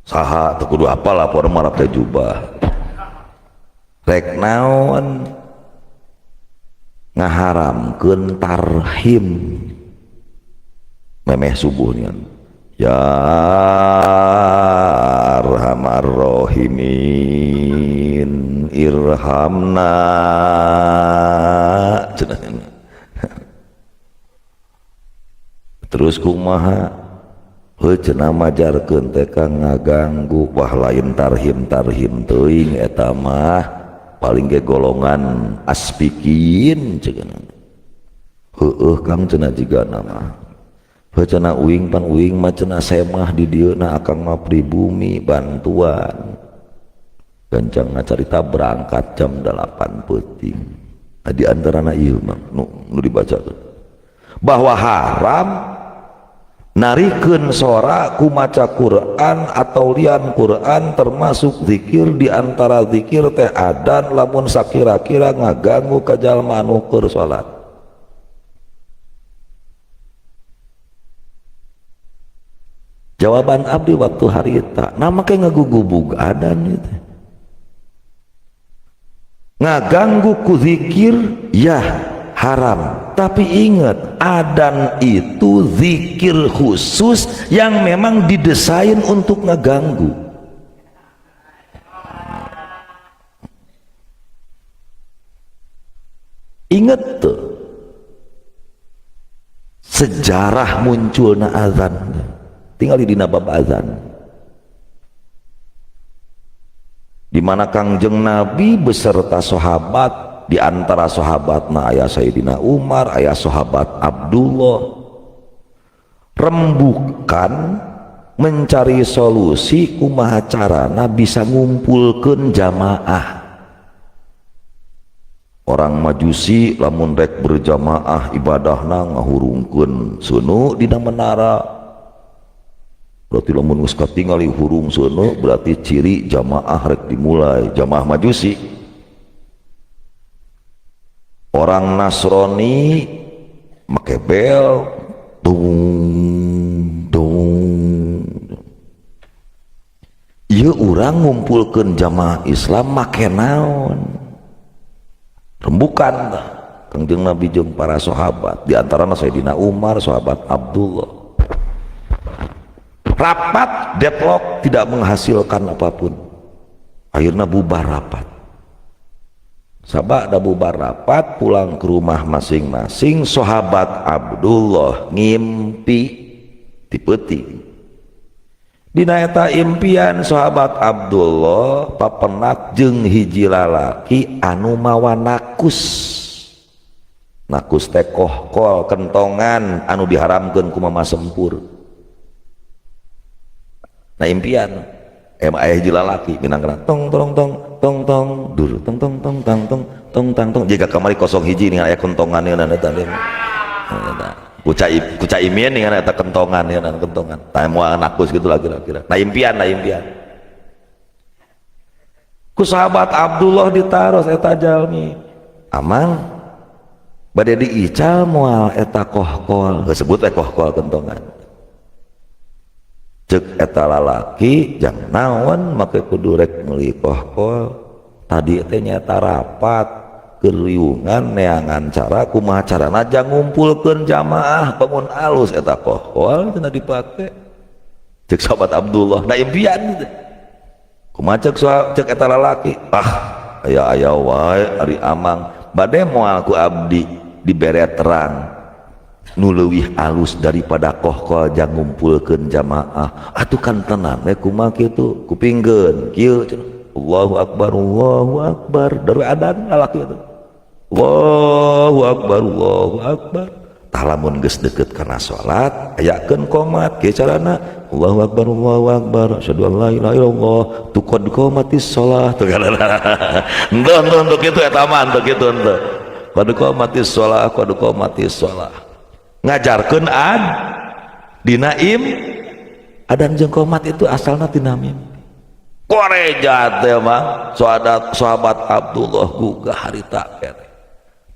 S1: saha teu kudu apal lapor marake jubah. Rek naon ngaharamkeun tarhim memeh subuh nian ya arhamar rahimin irhamna cenah. Terus kumaha heuh cenah majarkeun teh ka ngaganggu wah lain tarhim-tarhim teuing eta mah paling ge golongan aspikin cenah. Heueuh Kang cenah jigana mah heuh cenah uing pan uing mah cenah semah di dieu na akang mah pribumi bantuan gancang ngacarita berangkat jam 8 peuting. Nah, di antarana ieu mah nu dibaca tuh bahwa haram narikeun sora ku maca Quran atau lian Quran termasuk zikir di antara zikir teh adan lamun sakira-kira ngaganggu ka jalma anu keur salat. Jawaban abdi waktu harita nama ke ngagugubug adan itu ngaganggu ku zikir ya haram, tapi ingat adan itu zikir khusus yang memang didesain untuk ngeganggu. Ingat tuh sejarah munculna azan tinggal di dina bab azan di mana Kangjeng Nabi beserta sahabat di antara sahabatna aya Sayyidina Umar, aya sahabat Abdullah rembukan mencari solusi kumaha carana bisa ngumpulkeun jamaah. Orang Majusi lamun rek berjamaah ibadahna ngahurungkeun seuneu dina menara, berarti lamun geus katingali hurung seuneu berarti ciri jamaah rek dimulai, jamaah Majusi. Orang Nasrani make bel dung dung. Ieu urang ngumpulkeun jamaah Islam make naon? Rembukan tah Kangjeng Nabi jeung para sahabat di antarana Sayyidina Umar, sahabat Abdullah. Rapat deadlock tidak menghasilkan apapun. Akhirnya bubar rapat. Sabada bubar rapat pulang ke rumah masing-masing, sahabat Abdullah ngimpi ti peuting. Dina eta impian sahabat Abdullah papenak jeung hiji lalaki anu mawa nakus. Nakus teh kohkol kentongan anu diharamkeun ku mama sempur. Nah impian aya hiji lalaki minangkana tong tong tong tong tong dur tong tong tong tang tong tong tang tong jika kamari kosong hiji nih aya kentongan ieu eta kuca imien nih eta kentongan ieu kentongan tah moal nakus gitu lah kira-kira. Nah impian, nah impian ku sahabat Abdullah ditaros eta jalmi amang bade diical moal eta kohkol disebut we kohkol kentongan. Cek eta lalaki jang naon make kudu rek meuli kohkol tadi teh nyata rapat keriungan neangan cara kumaha carana jang ngumpulkeun jamaah bangun alus eta kohkol cenah dipake. Cek sahabat Abdullah nah impian teh kumaha cek cek eta lalaki ah aya aya wae ari amang bade moal ku abdi dibere terang nu leuwih alus daripada kohkol jang ngumpulkeun jamaah atuh kan tenang we kumaha kitu kupingkeun kieu cenah Allahu akbar Allahu akbar dari adan lalaki itu Allahu akbar Allahu akbar tah lamun geus deukeut kana salat ayakeun qomat kieu carana Allahu akbar Allahu akbar asyhadu an la ilaha illallah tuqad qomatis shalah tuh henteu henteu henteu kitu eta mah henteu kitu henteu qad qomatis shalah qad qomatis shalah ngajarkeun ad dina im adan jeung qomat itu asalna tina mimpi. Koreja teh mah sahabat Abdullah gugah harita keneh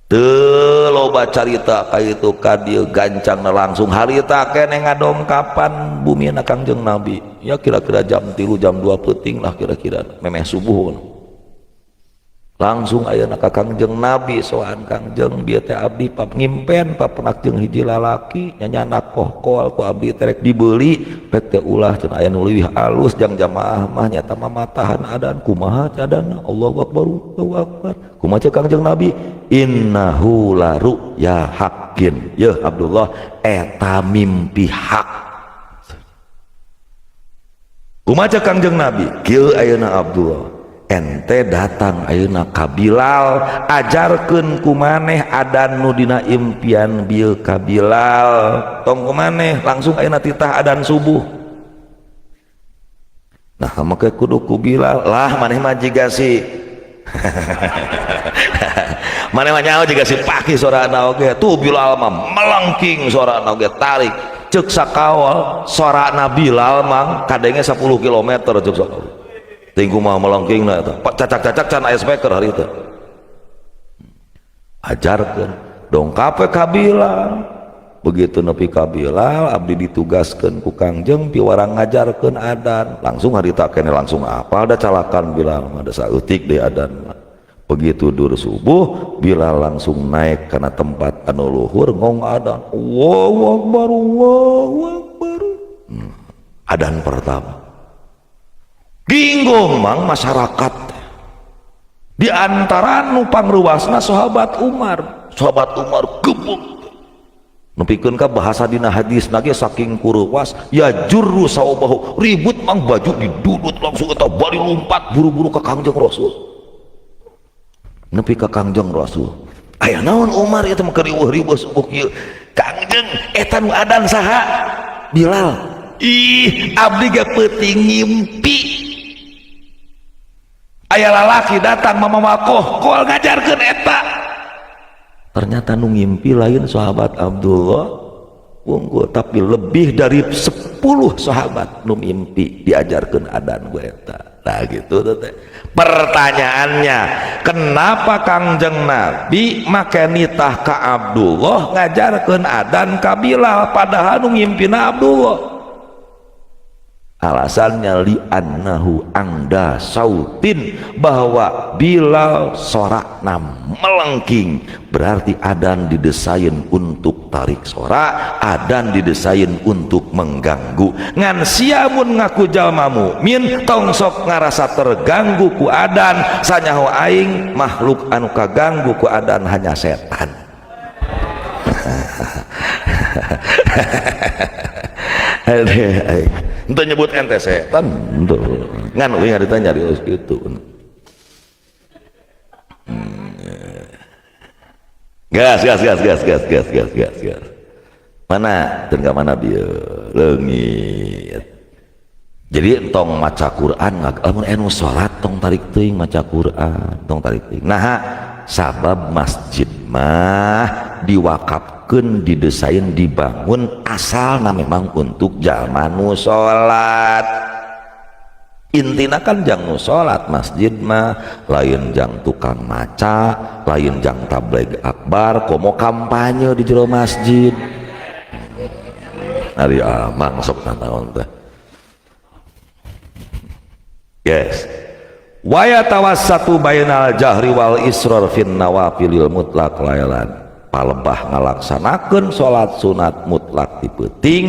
S1: teu loba carita ka itu ka dieu gancangna langsung harita keneh ngadongkapan bumina Kangjeng Nabi ya kira-kira jam 3 jam 2 peuting lah kira-kira memeh subuh. Langsung ayeuna ka Kangjeng Nabi soan, "Kangjeng, bieu teh abdi pap ngimpen papenak jeung hiji lalaki nyanyanak kohkol, ku abdi teh rek dibeli." Pek teh ulah cenah, aya nu leuwih alus jang jamaah mah, nyata mah matahan adan. Kumaha adanna? Allahu akbar, Allahu akbar. Kumaha cek Kangjeng Nabi? Innahu la ru'ya haqqin, yeuh Abdullah, eta mimpi hak. Kumaha cek Kangjeng Nabi? Kieu ayeuna Abdullah, ente datang ayeuna ka Bilal, ajarkeun ku maneh adan nu dina impian bieu ka Bilal. Tong ku maneh langsung ayeuna titah adan subuh. Nah, make kudu ku Bilal lah. Maneh mah jiga si maneh mah nyaho jiga si paki sorana oge. Tuh Bilal mah melengking sorana oge, tarik. Cek sakawal, sorana Bilal mang kadenge 10 km cek sakawal. Tingku mah melengking na eta cacak-cacak, can aya speaker hari itu. Ajarkeun dongkap ka Bilal. Begitu nepi ka Bilal, abdi ditugaskeun ku Kangjeng piwarang ngajarkeun adan. Langsung harita kene langsung apal da calakan Bilal mah, da saeutik deui adan mah. Begitu dur subuh, Bilal langsung naik kana tempat anu luhur, ngong adan, Allahu akbar, Allahu akbar. Adan pertama ginggong mang masyarakat. Di antara nu pangruwasna sahabat Umar. Sahabat Umar gebuk nepikeun ka bahasa dina hadis nage saking kuruwas ya jurru saubahu, ribut mang, baju didudut langsung eta bari lompat buru-buru ke Kangjeng Rasul. Nepi ka Kangjeng Rasul, aya naon Umar itu mah riweuh-riweuh subuh kieu? Kangjeng, eta nu adan saha? Bilal. Ih, abdi ge peuting ngimpi aya lalaki datang mamawa kohkol ngajarkeun eta. Ternyata nu ngimpi lain sahabat Abdullah wungkul, tapi lebih dari 10 sahabat nu mimpi diajarkeun adan gue eta. Nah, gitu teh. Pertanyaannya, kenapa Kangjeng Nabi make nitah ka Abdullah ngajarkeun adan ka Bilal, padahal nu ngimpina Abdullah? Alasannya li annahu angda sautin, bahwa Bilal sorakna melengking, berarti adan didesain untuk tarik sorak, adan didesain untuk mengganggu. Ngan sia mun ngaku jalma mukmin, tong sok ngarasa terganggu ku adan. Sanyaho aing, makhluk anu kaganggu ku adan hanya setan. Ente nyebut ente setan ente ngan euy harita nyarios kitu. Gas gas gas gas gas gas gas gas gas. Mana teu mana bieu leungit. Jadi entong maca Quran, lamun anu salat tong tarik teuing maca Quran, tong tarik teuing. Nah, sabab masjid mah diwakafkeun, didesain, dibangun asalna memang untuk jalma nu salat. Intina kan jang nu salat masjid mah, lain jang tukang maca, lain jang tabligh akbar, komo kampanye di jero masjid. Ari amang sok naon teh. Yes. Wa yatawassatu bainal jahri wal israr fin nawafilil mutlaq lailan. Palebah ngalaksanakeun salat sunat mutlak di peuting,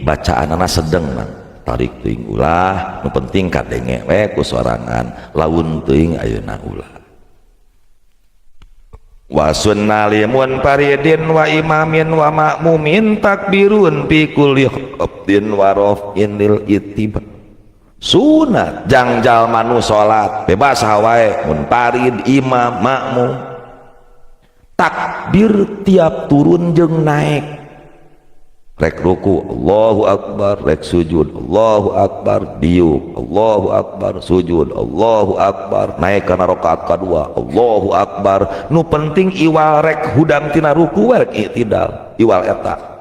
S1: bacaanana sedeng mang, tarik teuing ulah, nu penting kadenge we ku sorangan, laun teuing ayeuna ulah. Wa sunna limun faridin wa imamin wa makmumin takbirun fi kulli khabdin wa raf'in lil ittiba. Sunat jang jalma nu salat bebas wae, munfarid, imam, makmum, takbir tiap turun jeung naik. Rek ruku Allahu akbar, rek sujud Allahu akbar, diuk Allahu akbar, sujud Allahu akbar, naik kana rakaat kadua Allahu akbar. Nu penting iwal rek hudang tina ruku rek i'tidal, iwal eta.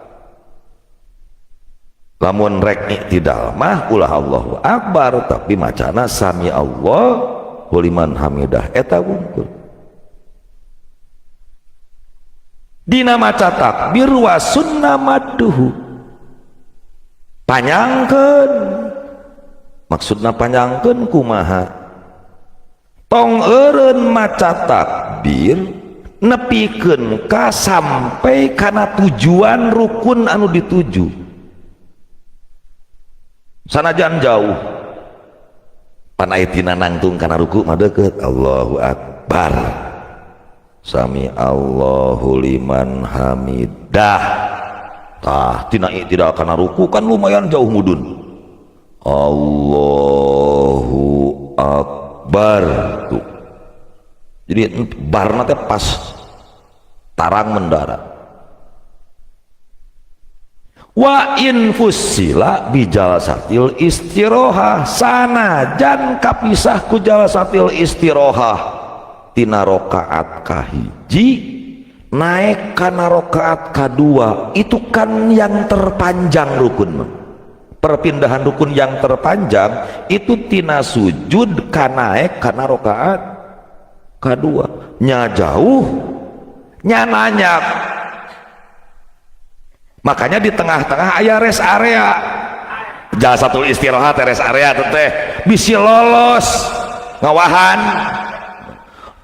S1: Lamun rek i'tidal mah ulah Allahu akbar, tapi macana sami Allahu liman hamidah eta wungkul. Dina maca takbir wa sunna madduhu, panjangkeun. Maksudna panjangkeun kumaha? Tong eureun maca takbir nepikeun ka sampai kana tujuan rukun anu dituju. Sanajan jauh. Pan aya tina nangtung kana ruku mah deukeut. Allahu akbar. Sami Allahu liman hamidah. Tah tina i'tidal kana ruku kan lumayan jauh mudun. Allahu akbar tuh. Jadi barna teh pas tarang mendarat. Wa in fussila bijalsatil istirohah, sanajan kapisah ku jalsatil istirohah tina rakaat kahiji naik kana rakaat kadua, itu kan yang terpanjang rukun mah. Perpindahan rukun yang terpanjang itu tina sujud ka naik kana rakaat kadua, nya jauh nya nanyak. Makanya di tengah-tengah aya rest area, jalsatul istirahat rest area teh bisi lolos ngawahan.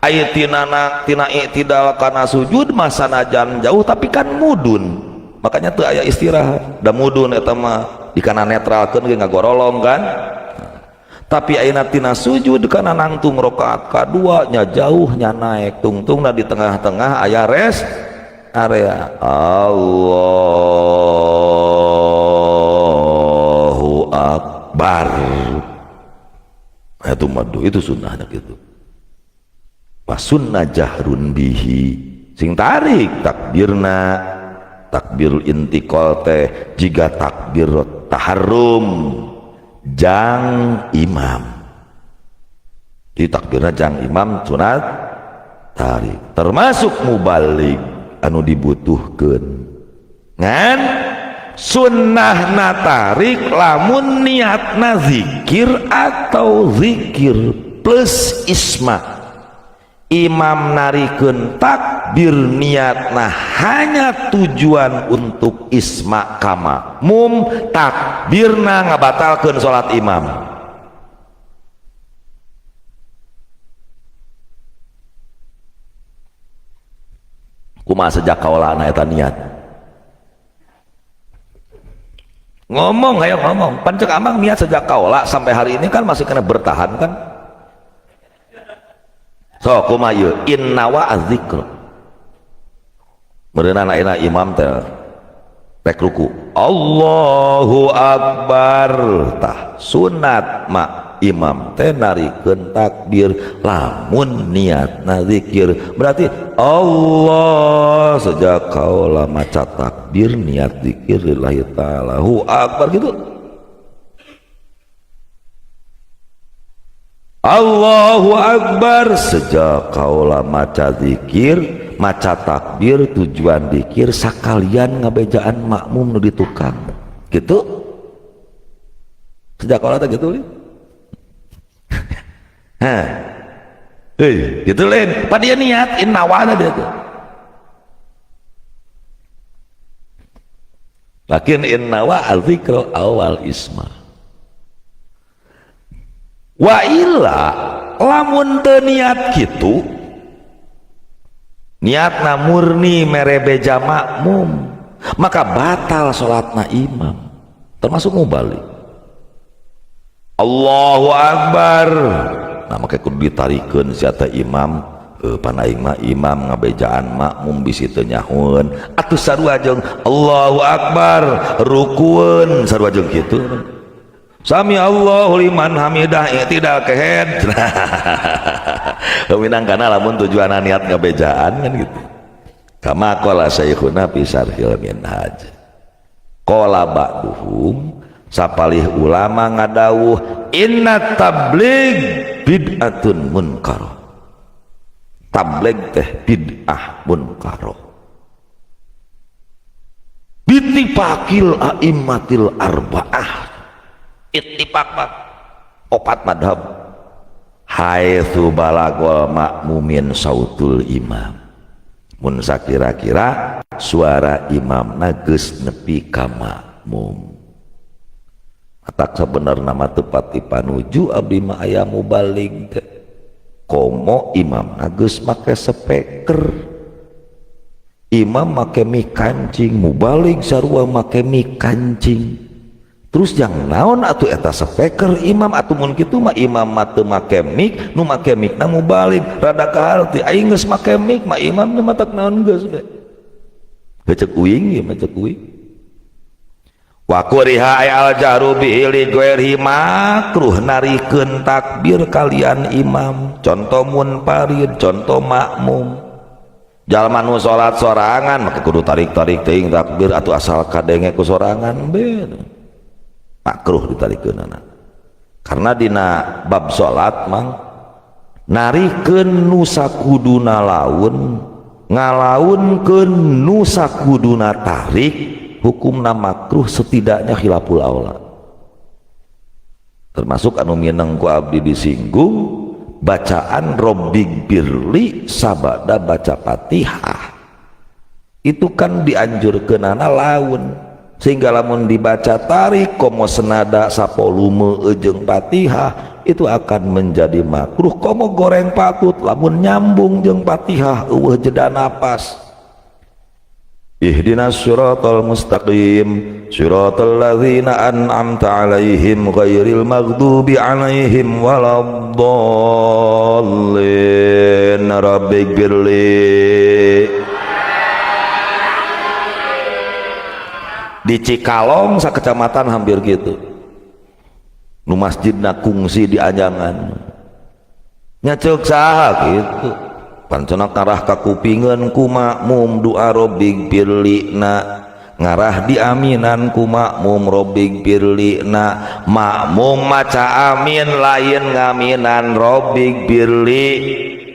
S1: Aya tina tina i'tidal kana sujud mah sanajan jauh tapi kan mudun, makanya teu aya istirahat. Da mudun eta mah dikana netralkeun ge ngagorolong kan. Tapi ayeuna tina sujud kana nangtung rakaat kadua nya jauh nya naik, tungtungna di tengah-tengah aya rest area. Allahu akbar. Itu madu itu sunnahnya gitu. Wasunnah jahrun bihi, sing tarik takbirna, takbir intiqal teh jiga takbir taharrum jang imam. Di takbirna jang imam sunat tarik, termasuk mubalig anu dibutuhkeun. Ngan sunnahna tarik lamun niatna zikir atau zikir plus isma. Imam narikeun takbir niatna hanya tujuan untuk isma ka makmum, takbirna ngabatalkeun salat imam. Kumaha sejak kaulana eta niat? Ngomong, ayo ngomong. Pan cek amang niat sejak kaula sampai hari ini kan masih kena bertahan kan? So kumaha ieu? Inna wa azzikr. Meureunana ayeuna imam teh rek ruku. Allahu akbar. Tah sunat mak imam teh narikeun takbir lamun niatna zikir. Berarti Allah sejak kaula maca takbir niat zikir lillahi ta'ala hu akbar gitu. Allahu akbar sejak kaula maca zikir, maca takbir tujuan zikir sakalian ngabejaan makmum nu di tukang. Gitu. Sejak kaula teh gitu li. Hah. Hei, gitu lain. Pada dia niat innawana dia tuh. Lakin innawa al-zikru awal isma. Wa illa lamun teu niat kitu, niatna murni mere beja makmum, maka batal salatna imam, termasuk mubalik. Allahu akbar. Nah maka kudu ditarikeun si eta imam, pan aing mah imam ngabejaan makmum bisi teu nyahoeun, atuh sarua jeung Allahu akbar rukueun sarua jeung kitu. Sami Allahu liman hamidah i'tidal kehed. Minang kana lamun tujuan niat ngabejaan kan gitu. Kama qala syekhuna fi syarhil minhaj. Qala ba'duhum, sapalih ulama ngadawuh inna tabligh bid'atun munkarah. Tabligh teh bid'ah munkarah. Bittifaqil a'immatil arba'ah. Ittifaq opat madhab. Haitsu balagol makmumin sautul imam. Mun sakira-kira suara imamna geus nepi ka makmum. Atak sabenerna mah teu pati panuju abdi mah aya mubalig teh. Komo imam geus make speaker, imam make mic kancing, mubalig sarua make mic kancing. Terus yang naon atuh eta speaker imam atuh mun kitu mah imam mah teu make mic, nu make mic na mubalig rada kaharti aing geus make mic mah imam teu matak naon geus we. Cek uing ieu mah cek uing. Wa kuriha ay al jahru bihi li ghairihi makruh narikeun takbir kalian imam. Contoh munfarid, contoh makmum. Jalma nu salat sorangan maka kudu tarik-tarik teuing takbir atuh asal kadenge ku sorangan be. Makruh ditarikeunana. Karena dina bab salat mang narikeun nu sakuduna laun ngalaunkeun nu sakuduna tarik hukumna makruh setidaknya khilaful aula. Termasuk anu mineng ku abdi disinggung bacaan Robbighfirli sabada baca Fatihah itu kan dianjurkeunana laun, sehingga lamun dibaca tarik komo senada savolume jeung Fatihah itu akan menjadi makruh. Komo goreng patut lamun nyambung jeung Fatihah eueuh jeda napas. Ihdinas siratal mustaqim siratal ladzina an'amta 'alaihim ghairil maghdubi 'alaihim waladdallin. Rabbighfirli. Di Cikalong sakecamatan hampir gitu. Nu masjidna kungsi di anjangan. Nya ceuk saha kitu. Pancena ngarah ka kupingeun ku makmum doa Robbighfirli na, ngarah diaminan ku makmum Robbighfirli na, makmum maca amin lain ngaminan Robbighfirli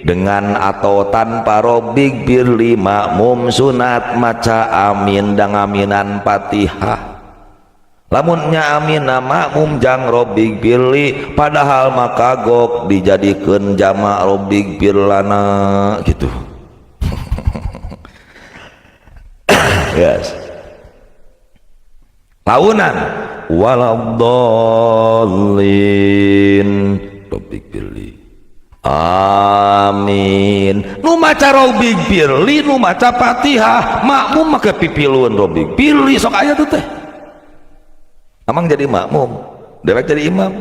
S1: dengan atau tanpa Robbighfirli makmum sunat maca amin dan ngaminan Fatihah. Lamun nya amina makmum jang Robbighfirli padahal maka gok dijadikeun jama Robbighfirlana gitu. Yes. Launan waladdallin Robbighfirli. Amin. Nu maca Robbighfirli nu maca Fatihah makmum make pipilueun Robbighfirli sok aya tuh teh. Amang jadi makmum, dewek jadi imam.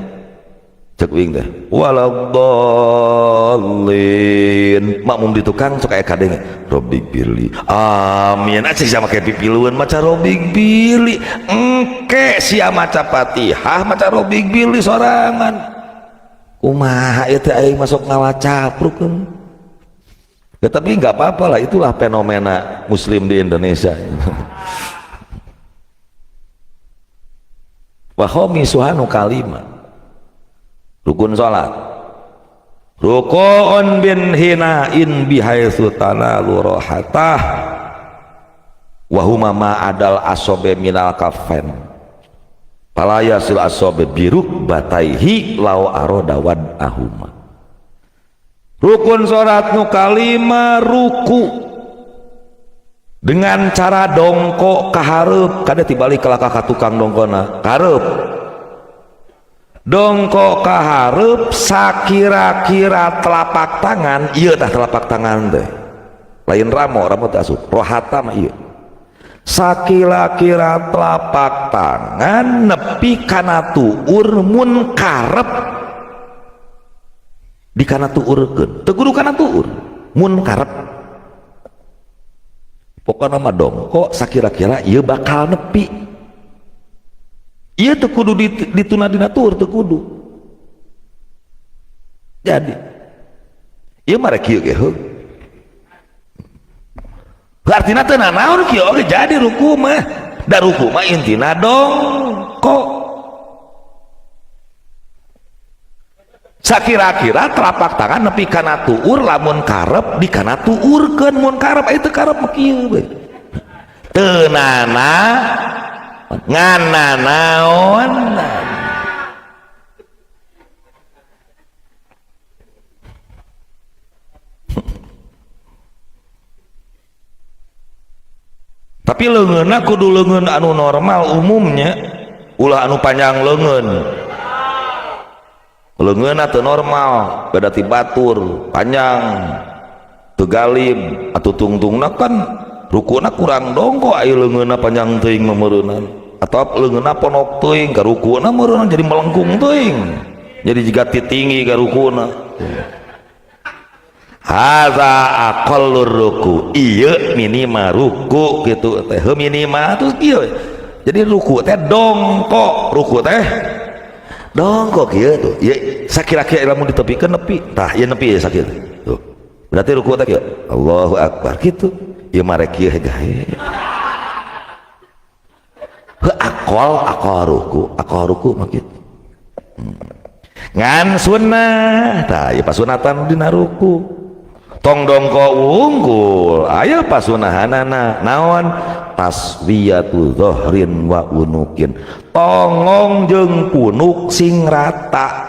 S1: Cek uing teh waladdallin. Makmum di tukang sok aya kadenge Robbighfirli. Amin. Aceh sia make pipilueun maca Robbighfirli. Engke sia maca Fatihah maca Robbighfirli sorangan. Kumaha ieu teh aing masuk ngawacapruk. Ya, tapi nggak apa-apa lah, itulah fenomena muslim di Indonesia. Wa khamisuhanu kalima rukun salat ruku'un bin hinain bihaitsu tanalu rohatah wa huma ma adal asobe minal kafen fala yasil asobe biruk bataihi law aroda wad ahuma. Rukun salat nu kalima ruku dengan cara dongkok kahareup, kada tibalik kalakah ka tukang dongkona kahareup, dongkok kahareup sakira-kira telapak tangan ieu tah telapak tangan teh lain ramo, ramo teh asup rohata mah ieu sakira-kira telapak tangan nepi kana tuur mun karep di kana tuurkeun teu kudu kana tuur mun karep. Pokokna mah dongkok sakira-kira ieu bakal nepi. Ieu teu kudu dituna dina tuur teu kudu. Jadi ieu mah rek kieu ge heuh. Artina teu nanaon kieu oge jadi ruku mah. Da ruku mah intina dongkok. Sakira-kira telapak tangan nepi kana tuur lamun karep di kana tuurkeun mun karep aya teu karep mah kieu we. Teu nana ngana naon. Tapi leungeunna kudu leungeun anu normal umumnya, ulah anu panjang leungeun. Leungeunna teu normal, beda ti batur, panjang, teu galib, atuh tungtungna kan rukuna kurang dongko aya leungeunna panjang teuing meureunan. Atau leungeunna ponok teuing ka rukuna meureunan jadi melengkung teuing. Jadi jiga titinggi ka rukuna. Hadza aqallur ruku, ieu minimal ruku gitu teh, minimal terus kieu. Jadi ruku teh dongkok, ruku teh dongkok kieu tuh. Ieu sakira-kira lamun ditepikeun nepi, tah ieu nepi ya sakieu. Tuh. Berarti ruku teh kieu. Allahu akbar kitu. Ieu mah rek kieu gae. Heuh aqal aqal ruku mah kitu. Ngan sunnah, tah ieu pasunatan dina ruku. Tong dongko wungkul aya pasunahanana naon taswiyatu dhahrin wa unukin, tonggong jeung punuk sing rata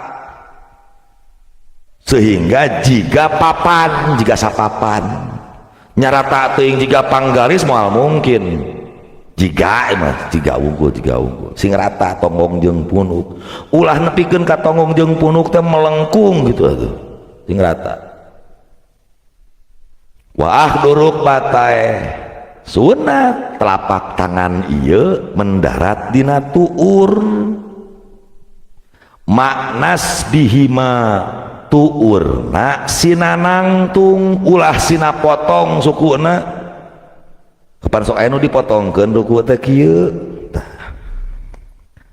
S1: sehingga jiga papan jiga sapapan nyarata teuing jiga panggaris moal mungkin jiga mah jiga wungkul sing rata tonggong jeung punuk, ulah nepikeun ka tonggong jeung punuk teh melengkung gitu atuh sing rata. Wa akhduruk batai sunat telapak tangan ieu mendarat dina tuur, maknas bihima tuurna sinanangtung ulah sina potong sukuna. Kapan sok aya nu dipotongkeun ruku teh kieu, tah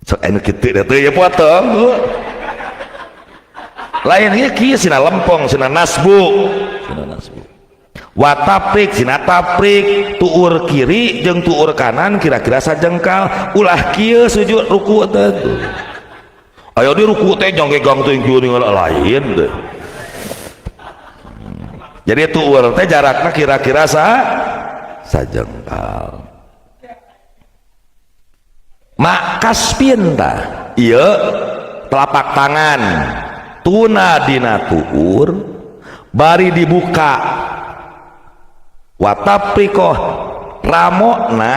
S1: sok aya nu kitu teh ya potong lain ieu kieu sina lempong sina nasbu sina nasbu. Wataprik sina taprik tuur kiri jeung tuur kanan kira-kira sajengkal, ulah kieu sujud ruku teh. Ayo di ruku teh jonggegang teuing kieu ningali lain teh. Jadi tuur teh jarakna kira-kira sajengkal. Makaspin tah ieu telapak tangan tuna dina tuur bari dibuka. Wataprikoh ramokna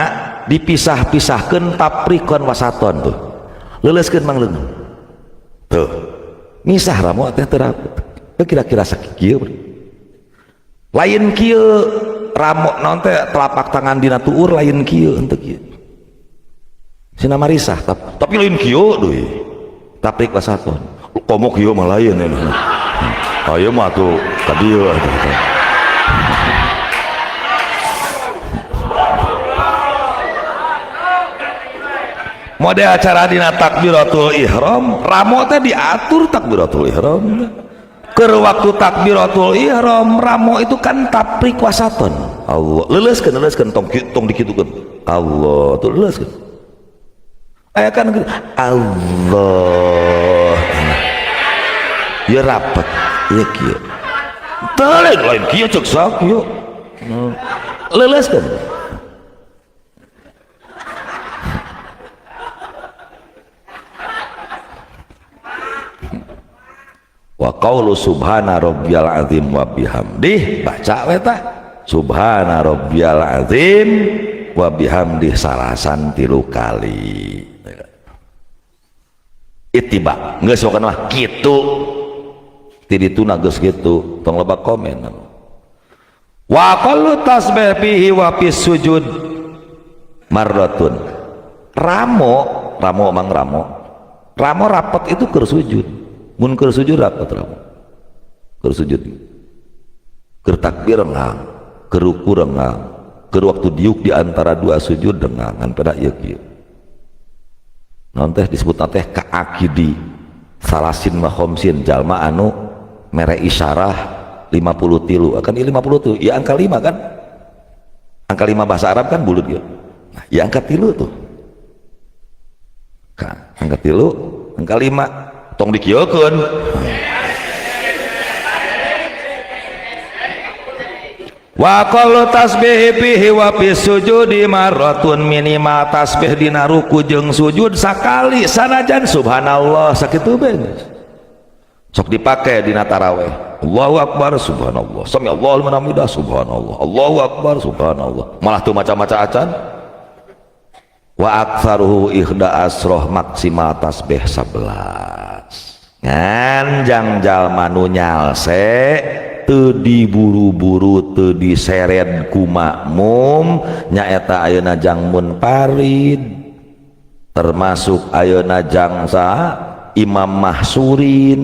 S1: dipisah-pisahkeun taprikon wasaton tuh leuleuskeun mang leungeun tuh misah ramo teh teu rapet kira-kira sakieu lain kieu ramo naon teh telapak tangan dina tuur lain kieu henteu kieu sina marisah tapi lain kieu deui taprik wasaton komo kieu mah lain ya aya mah tuh ka dieu atuh. Model acara dina takbiratul ihram ramo teh diatur takbiratul ihram keur waktu takbiratul ihram ramo itu kan taprik wasaton Allah leuleuskeun leuleuskeun tong tong dikitukeun Allah tuh leuleuskeun aya kan Allah ya rapet ieu kieu teu lain kieu ceuk sok kieu leuleuskeun. Wa qaulu subhana rabbiyal azim wa bihamdih baca we tah subhana rabbiyal azim wa bihamdih salasan 3 kali ittiba geus pokona mah kitu ti dituna geus kitu tong loba komen. Wa qallu tasbih fihi wa fis sujud marratun ramo ramo mang ramo ramo rapet itu keur sujud. Mun keur sujud rapat ramo keur sujud keur takbir rengang keur ruku rengang keur waktu diuk di antara dua sujud rengang ngan pada ieu kieu naon teh disebutna teh kaakidi salasin wa khamsin jalma anu mere isyarah 53 kan ieu 50 ieu angka 5 kan angka 5 bahasa Arab kan bulut ieu nah ieu angka 3 tuh kan angka 3 angka 5 tong dikieukeun. Wa qallu tasbih fihi wa fi sujudi marratun minimal tasbih dina ruku jeung sujud sakali sanajan subhanallah sakitu bae geus. Sok dipake dina tarawih. Allahu akbar subhanallah. Sami Allahu liman hamidah subhanallah. Allahu akbar subhanallah. Malah teu maca-maca acan. Wa aktsaruhu ihda asroh maksimal tasbih 11. Ngan jang jalma nu nyalse teu diburu-buru teu diseret ku makmum nyaeta ayeuna jang munfarid, termasuk ayeuna jang saha imam mahsurin.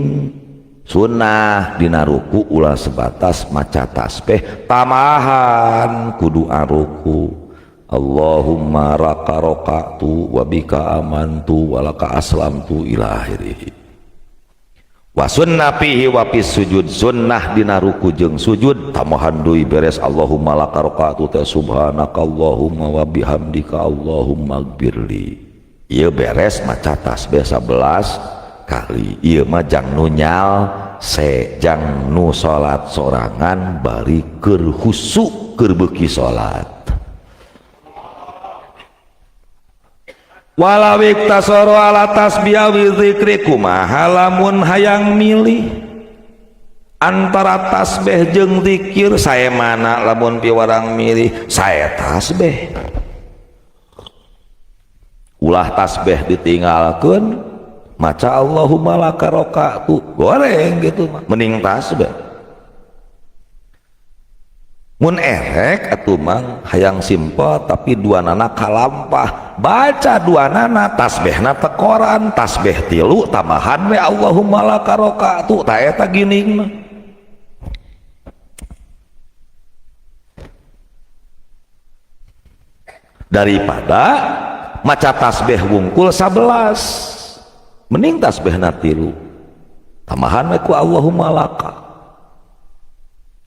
S1: Sunnah dina ruku ulah sebatas maca tasbih, tambahan kudu aruku Allahumma raka raka'tu wa bika amantu wa laka aslamtu ila akhirih. Wa sunnah fihi wa fis sujud, sunnah dina ruku jeung sujud tambahan deui beres Allahumma laka raka'tu teh subhanakallahumma wa bihamdika Allahumma gfirli. Ieu beres maca tasbih 11 kali. Ieu mah jang nu nyalse, jang nu salat sorangan bari keur khusyuk keur beuki salat. Walau iktasara ala tasbih wa dzikri, kumaha lamun hayang milih antara tasbih jeung zikir, sae mana lamun piwarang milih sae tasbih. Ulah tasbih ditinggalkeun maca Allahumma laka raka'tu goreng gitu mah, mending tasbih. Mun erek atuh mang hayang simpel tapi dua nana kalampah, baca dua nana tasbihna tekoran, tasbih tilu tambahan we Allahumma laka raka'tu ta eta gining mah. Daripada maca tasbih wungkul 11, mending tasbihna tilu tambahan we ku Allahumma laka.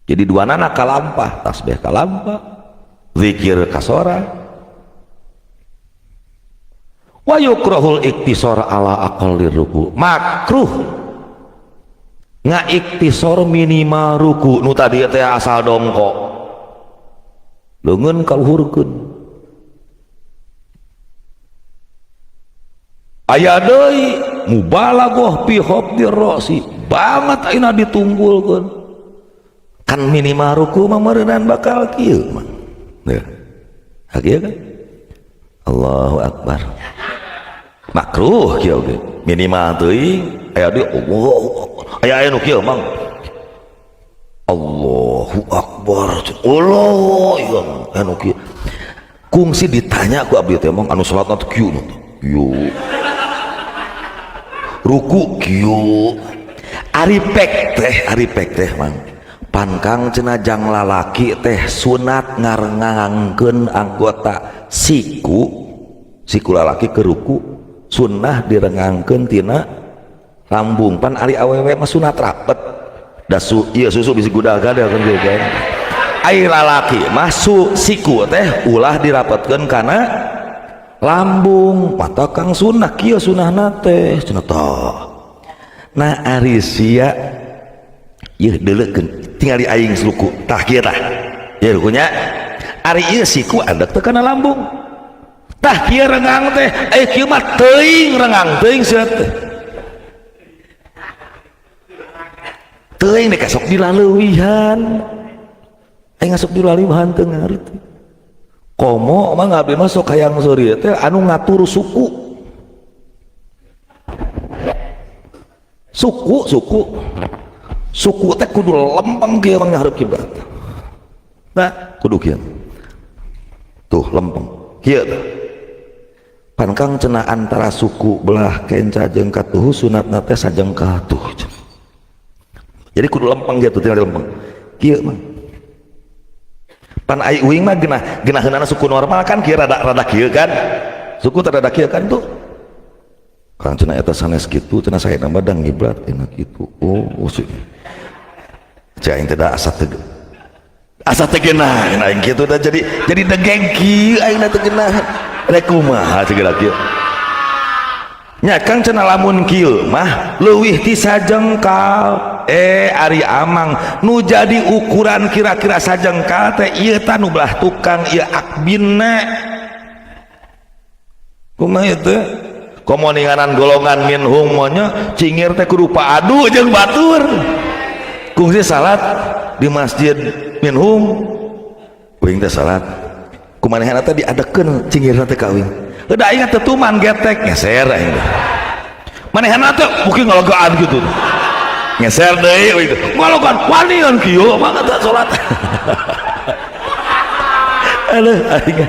S1: Jadi dua nana kalampah, tasbih kalampah, zikir kasora. Wa yukrahul iktisar ala aqallir ruku, makruh ngaiktisor minimal ruku nu tadi teh asal dongkok leungeun kaluhurkeun. Aya deui mubalaghah fi khafdir ra'si, banget ayeuna ditunggulkeun. Kan minimal ruku mah meureunnan bakal kieu mah. Ya. Kieu kan? Allahu akbar. Makruh kieu oge. Minimal teuing aya deui Allahu akbar. Aya aya nu kieu mang. Allahu akbar. Allah ieu anu kieu. Kungsi ditanya ku abdi teh mang anu salatna teh kieu nu. Kieu. Ruku kieu. Ari pek teh mang. Pankang cenah jang lalaki teh sunat ngarengangkeun anggota siku, siku lalaki ke ruku sunnah direngangkeun tina lambung. Pan ari awewe mah sunat rapet da ieu susu bisi guda-gada kan kieu kan. Ari lalaki mah siku teh ulah dirapetkeun kana lambung, mata kang sunnah kieu sunnahna teh cenah tah. Nah ari sia ieu deuleukeun tinggal di aing ruku tah kieu tah ieu rukunya ari ieu siku andek teh kana lambung tah kieu rengang teh kieu mah teuing rengang teuing sia teh teuing dek sok dilaleuwihan aing sok dilaleuwihan teu ngarti komo mah ngabdi mah sok hayang seuri teh anu ngatur suku suku suku suku teh kudu lempeng kieu mah ngarep kiblat. Nah, kudu kieu. Tuh lempeng. Kieu tah. Pan kang cenah antara suku belah kenca jeung katuhu sunatna teh sajengkal tuh. Jadi kudu lempeng kieu tuh tinggal lempeng. Kieu mah. Pan ai uing mah geunah geunaheunana suku normal kan kieu rada-rada kieu kan. Suku teh rada kieu kan tuh. Kang cenah eta sanes kitu cenah saya mah dang ngiblat enak kitu. Oh, sih. Cai aing teh da asa teu geunah aing kitu da jadi degeng kieu aing teh geunah. Rek kumaha segala kieu. Nya Kang cenah lamun kieu mah leuwih ti sajengkal. Ari amang nu jadi ukuran kira-kira sajengkal teh ieu tah nu belah tukang ieu akbinna. Kumaha ieu teh? Komoninganan golongan minhum nya cingir teh kudu paadu jeung batur. Kungsi salat di masjid minhum uing teh salat kumanehna teh diadekeun cingirna teh ka uing. Heuh aing teh tuman getek ngeser aing teh. Manehna teh mungkin ngalogaan gitu. Ngeser deui gitu. Ngalogaan wanian kieu mah teh salat. Aduh aing.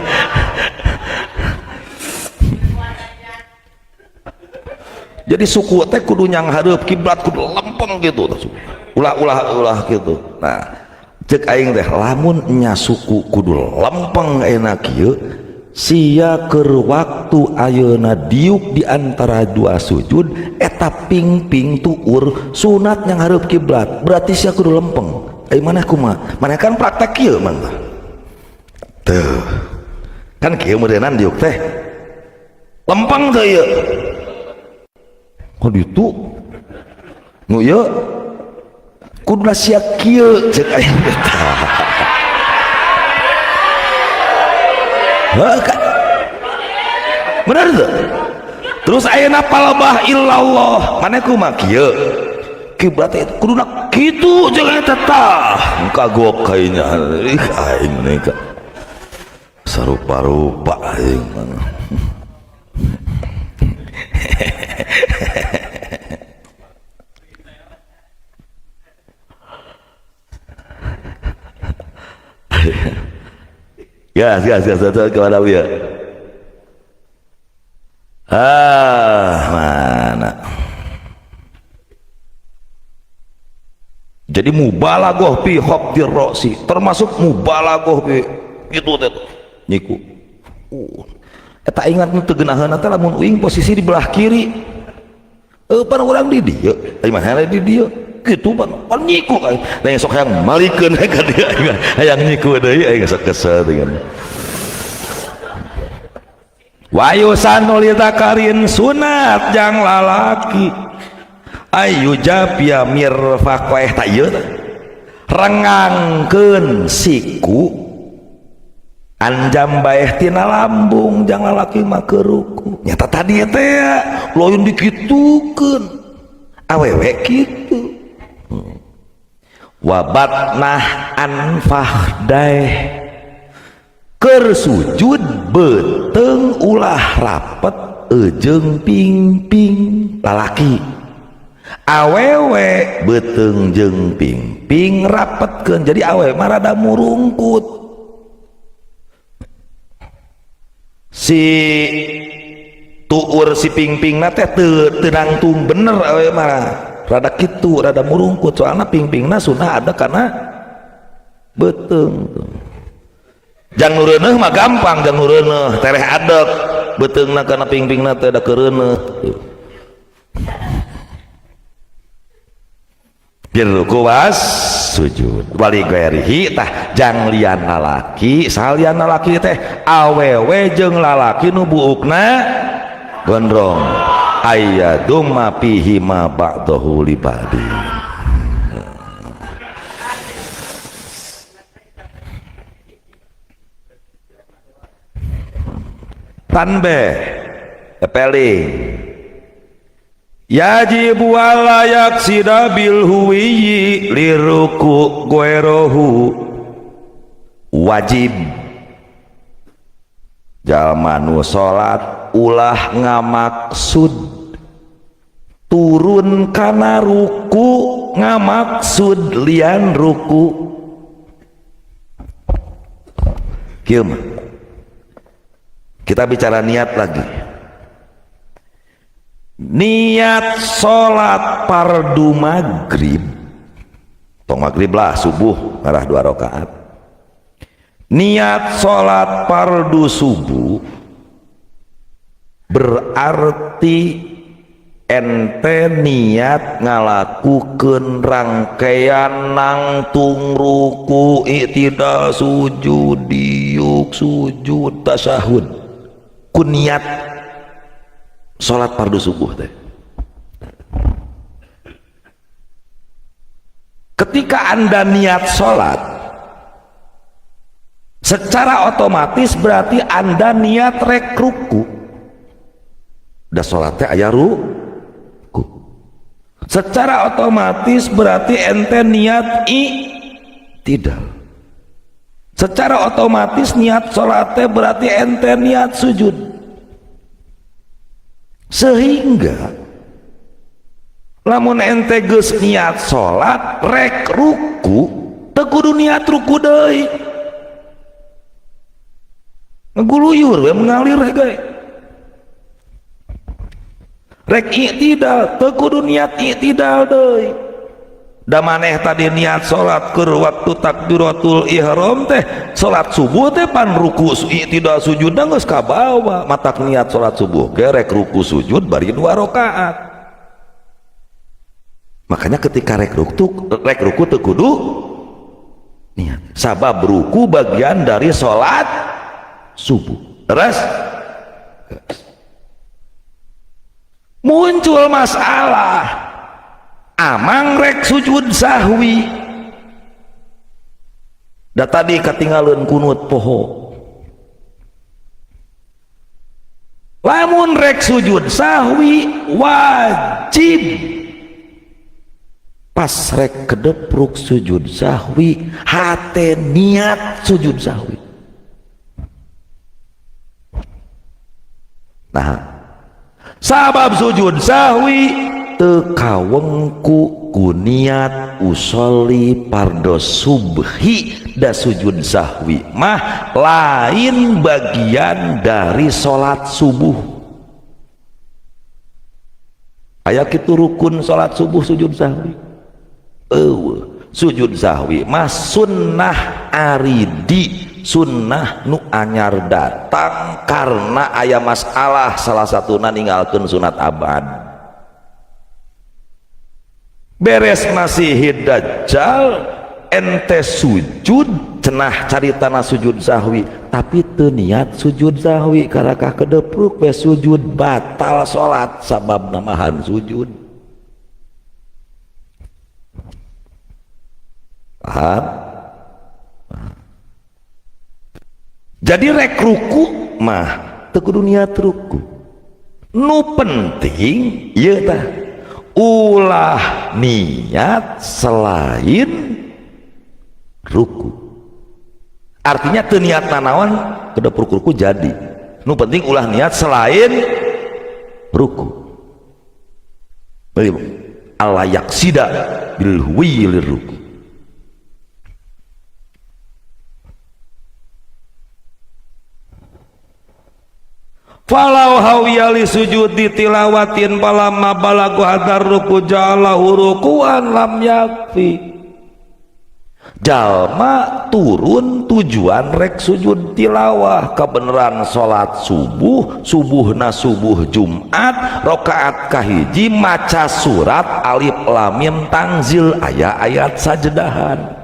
S1: Jadi suku teh kudu nyanghareup kiblat kudu lempeng gitu. Ulah-ulah ulah gitu. Nah, cek aing teh lamun nya suku kudu lempeng enak kieu sia keur waktu ayeuna diuk di antara dua sujud eta ping-ping tuur sunat nyanghareup kiblat berarti sia kudu lempeng. Ai maneh kumaha? Maneh kan praktek kieu mah. Tuh. Kan kieu meureunnan diuk teh. Lempeng teh ieu. Kok ditu nu ieu kudu sia kieu cek aing teh. Heuh bener teu? Terus ayeuna palebah illallah maneh kumaha kieu? Kiblat teh kuduna kitu jeung eta tah. Kagok kayaknya ih aing mah ka sarupa-rupa aing mah. Ya, ya, ya, ya, kepada ya. Ah, mana? Jadi mubalaghah fi khafdir ra'si, termasuk mubalaghah fi gitu teh. Nyiku. Eta ingat nu teu geunaheun teh lamun uing posisi di belah kiri. Pan urang di dieu, ai mana di dieu? Gitu pan, pan nyiku aing. Nah sok hayang malikeun ka dieu aing. Hayang nyiku deui aing sok kesel dengan. Wayusan litakarin sunat jang lalaki. Ayu japia mirfaqah ta ieu teh. Rengangkeun siku anjam baeh tina lambung jang lalaki mah keur ruku. Nyata tadi teh lain dikitukeun. Awewe kitu. Wabatnah anfahdaeh keur sujud beuteung ulah rapet ejeung pingping lalaki awewe beuteung jeung pingping rapetkeun jadi awewe mah rada murungkut si tuur si pingpingna teh teu nangtung bener awewe mah rada kitu rada murungkut soalna pingpingna sunah ada karena beuteung jang nu reuneuh mah gampang jang nu reuneuh tereh adek beuteungna kana pingpingna teh da keureuneuh ruku was sujud wali ghairihi tah jang lian lalaki salian lalaki teh awewe jeung lalaki nu buukna gondrong ayyadumma fihi ma ba'dahu li ba'di. Tanbih epeling yajibu alla yaksida bil huwiyyi liruku guerohu wajib jalma nu salat ulah ngamaksud turun kana ruku ngamaksud lian ruku kieu mah kita bicara niat lagi. Niat salat fardu maghrib tong maghrib lah subuh ngarah 2 rakaat. Niat salat fardu subuh berarti ente niat ngalakukeun rangkaian nangtung ruku i'tidal sujud diuk sujud tasyahud ku niat salat fardu subuh teh. Ketika Anda niat salat secara otomatis berarti Anda niat rek ruku. Udah salatnya aya ruku. Secara otomatis berarti ente niat i'tidal. Secara otomatis niat salatnya berarti ente niat sujud. Sehingga Lamun ente geus niat salat rek ruku teu kudu niat ruku deui, ngeguluyur we mengalir we. Rek i'tidal teu kudu niat i'tidal deui. Da maneh tadi niat salat keur waktu takbiratul ihram teh salat subuh teh pan ruku i'tidal sujudna geus kabawa, matak niat salat subuh ge rek ruku sujud bari 2 rakaat. Makanya ketika rek ruku teu kudu niat, sabab ruku bagian dari salat subuh. Terus muncul masalah, amang rek sujud sahwi, da tadi katinggalin kunut poho. Lamun rek sujud sahwi wajib pas rek kedepruk sujud sahwi hate niat sujud sahwi. Nah, sabab sujud sahwi teu kawengku ku niat usolli pardo subhi, da sujud sahwi mah lain bagian dari salat subuh. Aya kitu rukun salat subuh sujud sahwi? Eueuh, sujud sahwi mah sunnah aridi, sunnah nu anyar datang karena aya masalah salah satuna ninggalkeun sunat abad. Beres Masih Dajjal ente sujud cenah caritana sujud sahwi, tapi teu niat sujud sahwi karakah kedepruk we sujud batal salat sabab namahan sujud. Paham? Jadi rek ruku mah teu kudu niat ruku. Nu penting ieu tah ulah niat selain ruku. Artinya teu niat nanaon kedepruk ruku jadi. Nu penting ulah niat selain ruku. Ala yaksida bil huwilir ruku. Falau hawiyali sujudi tilawatin palamma balagu hadar ruku ja'alahu rukuan lam yakfi. Jalma turun tujuan rek sujud tilawah kebenaran salat subuh, subuhna subuh Jumat rakaat kahiji maca surat alif lam mim tangzil aya ayat sajdahan.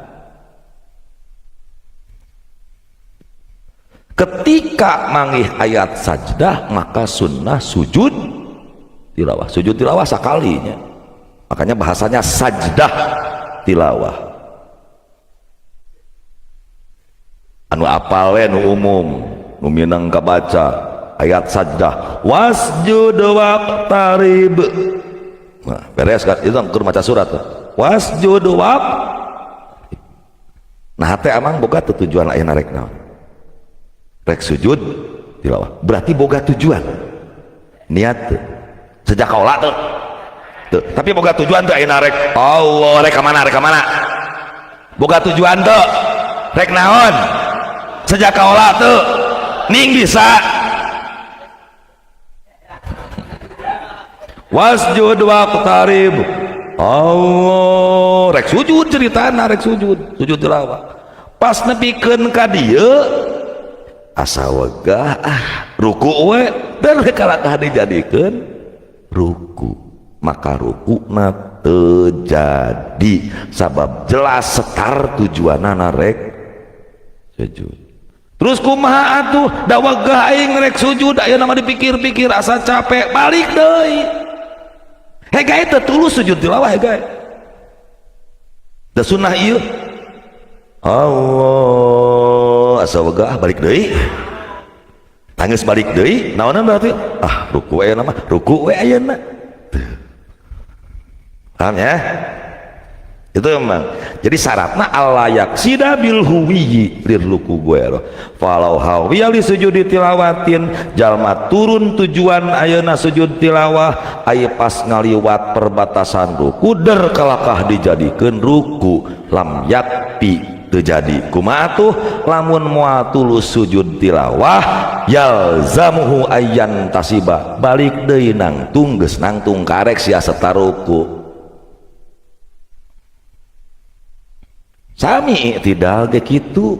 S1: Ketika mangih ayat sajdah maka sunnah sujud tilawah. Sujud tilawah sakalinya, makanya bahasanya sajdah tilawah. Anu apal we nu umum nu minang kabaca ayat sajdah wasjud waqtarib. Nah, beres kan itu keur maca surat wasjud waq. Nah hate amang boga teu tujuan ayeuna rek naon? Rek sujud tilawah berarti boga tujuan niat tuh sejak kaula tuh. Tapi boga tujuan tuh ayeuna rek Allah rek ka mana, rek ka mana boga tujuan tuh rek naon sejak kaula tuh ning bisa wasjud waqtarib Allah rek sujud ceritana rek sujud sujud tilawah pas nepikeun ka dieu asa wegah ah ruku we dan kalakah dijadikeun ruku, maka rukuna teu jadi sabab jelas setar tujuanana rek sujud. Terus kumaha atuh da wegah aing rek sujud ayeuna mah dipikir-pikir asa capek balik deui. Hegae teu tulus sujud tilawah hegae da sunnah ieu Allah asa wegah balik deui tangis balik deui naonan berarti ah ruku ayeuna mah ruku we ayeuna. Paham ya? Itu emang jadi syaratnya alla yaqsida bil huwiyi lirruku guero falau hawiya li sujudi tilawatin jalma turun tujuan ayeuna sujud tilawah aya pas ngaliwat perbatasan ruku der kalakah dijadikeun ruku lam yakti terjadi kumaha tuh lamun moal tulus sujud tilawah yalzamuhu ayyan tasiba balik deui nangtung geus nangtung karek sia setaruku. Sami i'tidal ge kitu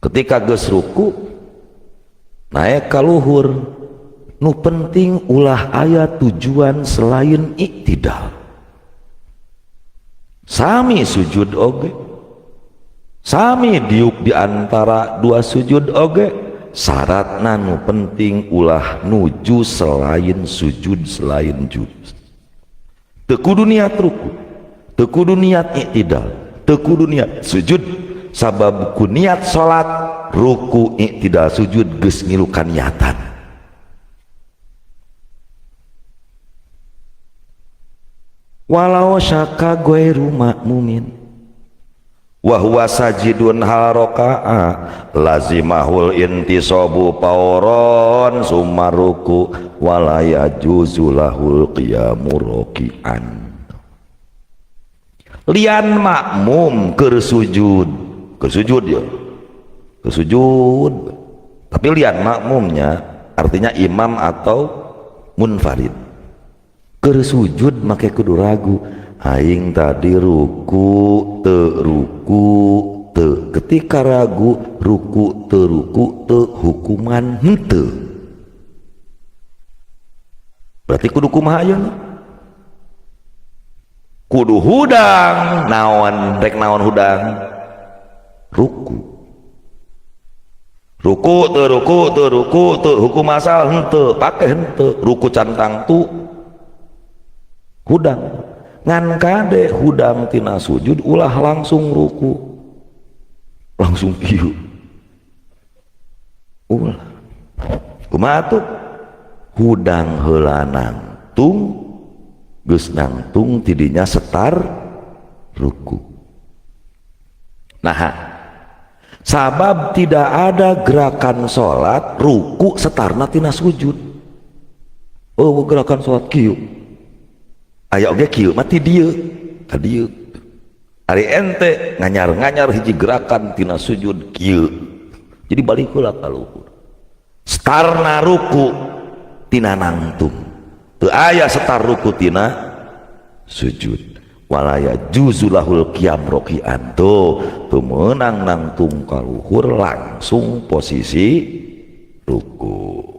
S1: ketika geus ruku naik ka luhur nu penting ulah aya tujuan selain i'tidal. Sami sujud oge, sami diuk di antara dua sujud oge, syaratna nu penting ulah nuju selain sujud selain juz. Teu kudu niat ruku, teu kudu niat i'tidal, teu kudu niat sujud, sabab ku niat salat ruku i'tidal sujud geus ngilukan niatan. Walau syaka ghairu ma'mumin wa huwa sajidun hal raka'a lazimahul intisabu fauron summa ruku wala yajuzu lahul qiyamu raki'an. Lian makmum keur sujud, keur sujud ya, keur sujud. Tapi lian makmumnya artinya imam atau munfarid. Keur sujud make kudu ragu, aing tadi ruku teu ruku teu. Ketika ragu ruku teu ruku teu hukuman henteu. Berarti kudu kumaha ayeuna? Kudu hudang naon rek naon hudang ruku ruku teu ruku teu ruku teu hukum asal henteu pake henteu ruku cantang tu hudang ngan kade hudang tina sujud ulah langsung ruku langsung kieu ulah kumaha tuh hudang heula nangtung geus nangtung tidinya setar ruku. Nah, sabab tidak ada gerakan salat ruku setarna tina sujud. Oh, gerakan salat kieu. Aya oge kieu mah ti dieu ka dieu. Ari ente nganyar-nganyar hiji gerakan tina sujud kieu. Jadi balik heula ka luhur. Setarna ruku tina nangtung. Teu aya setar ruku tina sujud. Walaya juzulahul qiyam rokian tuh teu meunang nangtung ka luhur langsung posisi ruku.